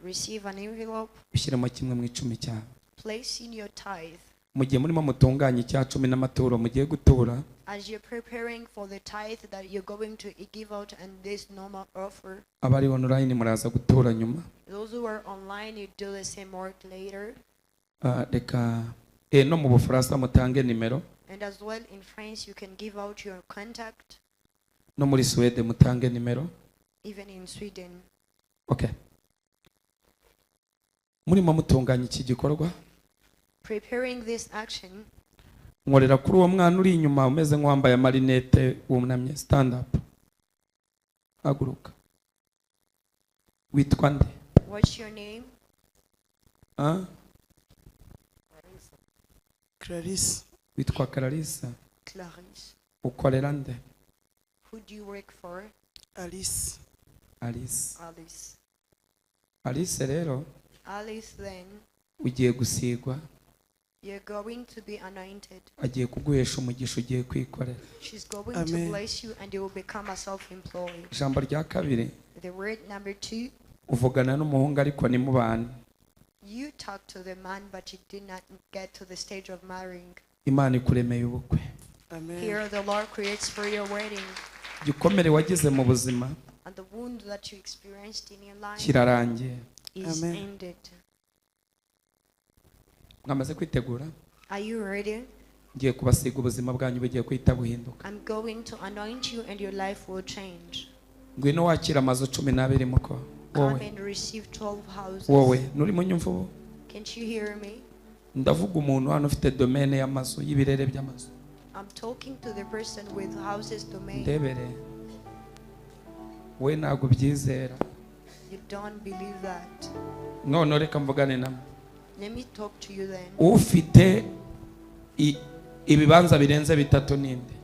Speaker 2: Receive an envelope,
Speaker 1: ushyiremo 1/10 cyawe.
Speaker 2: place in your tithe.
Speaker 1: Mu gihe murimo mutunganya icya 10 n'amaturo mugiye gutura,
Speaker 2: As you're preparing for the tithe that you're going to give out and this normal offer,
Speaker 1: abari online muraza gutura nyuma.
Speaker 2: Those who are online, you do the same work later.
Speaker 1: Reka no mu Bufaransa mutange nimero.
Speaker 2: And as well in France, you can give out your contact.
Speaker 1: No muri Sweden mutange nimero.
Speaker 2: Even in Sweden.
Speaker 1: Okay. Murimo mutunganya iki gikorwa,
Speaker 2: Preparing this action,
Speaker 1: nkorera kuri uwo mwana uri inyuma umeze nk'uwambaye amarinete wunamye, stand up, haguruka. Witwa nde?
Speaker 2: What's your name?
Speaker 3: Clarisse.
Speaker 1: Witwa Clarisse.
Speaker 2: Clarisse.
Speaker 1: Ukorera nde?
Speaker 2: Who do you work for?
Speaker 3: Alice.
Speaker 1: Alice.
Speaker 2: Alice.
Speaker 1: Alice rero,
Speaker 2: Alice then,
Speaker 1: ugiye gusigwa.
Speaker 2: You're going to be anointed.
Speaker 1: Agiye kuguhesha umugisha ugiye kwikorera.
Speaker 2: She's going
Speaker 3: Amen.
Speaker 2: to bless you and you will become a self-employed.
Speaker 1: Ijambo rya kabiri,
Speaker 2: The word number 2,
Speaker 1: uvugana n'umuhungu ariko nimubane.
Speaker 2: You talk to the man but you did not get to the stage of marrying.
Speaker 1: Imana ikuremeye ubukwe.
Speaker 3: Amen.
Speaker 2: Here the Lord creates for your wedding.
Speaker 1: Igikomere wagize mu buzima
Speaker 2: And the wound that you experienced in your life
Speaker 1: kirarangiye.
Speaker 2: is
Speaker 3: Amen.
Speaker 2: ended.
Speaker 1: Mwamaze kwitegura?
Speaker 2: Are you ready?
Speaker 1: Ngiye kubasiga ubuzima bwanyu bugiye kwita buhinduka.
Speaker 2: I'm going to anoint you and your life will change.
Speaker 1: Ngwino wakira amazu 12 muko.
Speaker 2: Come
Speaker 1: Wowe.
Speaker 2: and receive 12 houses.
Speaker 1: Wowe nuri mu nyumva ubu?
Speaker 2: Can't you hear me?
Speaker 1: Ndavuga umuntu hano ufite domaine y'amazu y'ibirere by'amazu.
Speaker 2: I'm talking to the person with houses domain.
Speaker 1: Ndebere. We ntabwo ubyizera.
Speaker 2: You don't believe that.
Speaker 1: None reka mvugane namwe.
Speaker 2: Let me talk to you then.
Speaker 1: Ufite ibibanza birenze 3 ninde?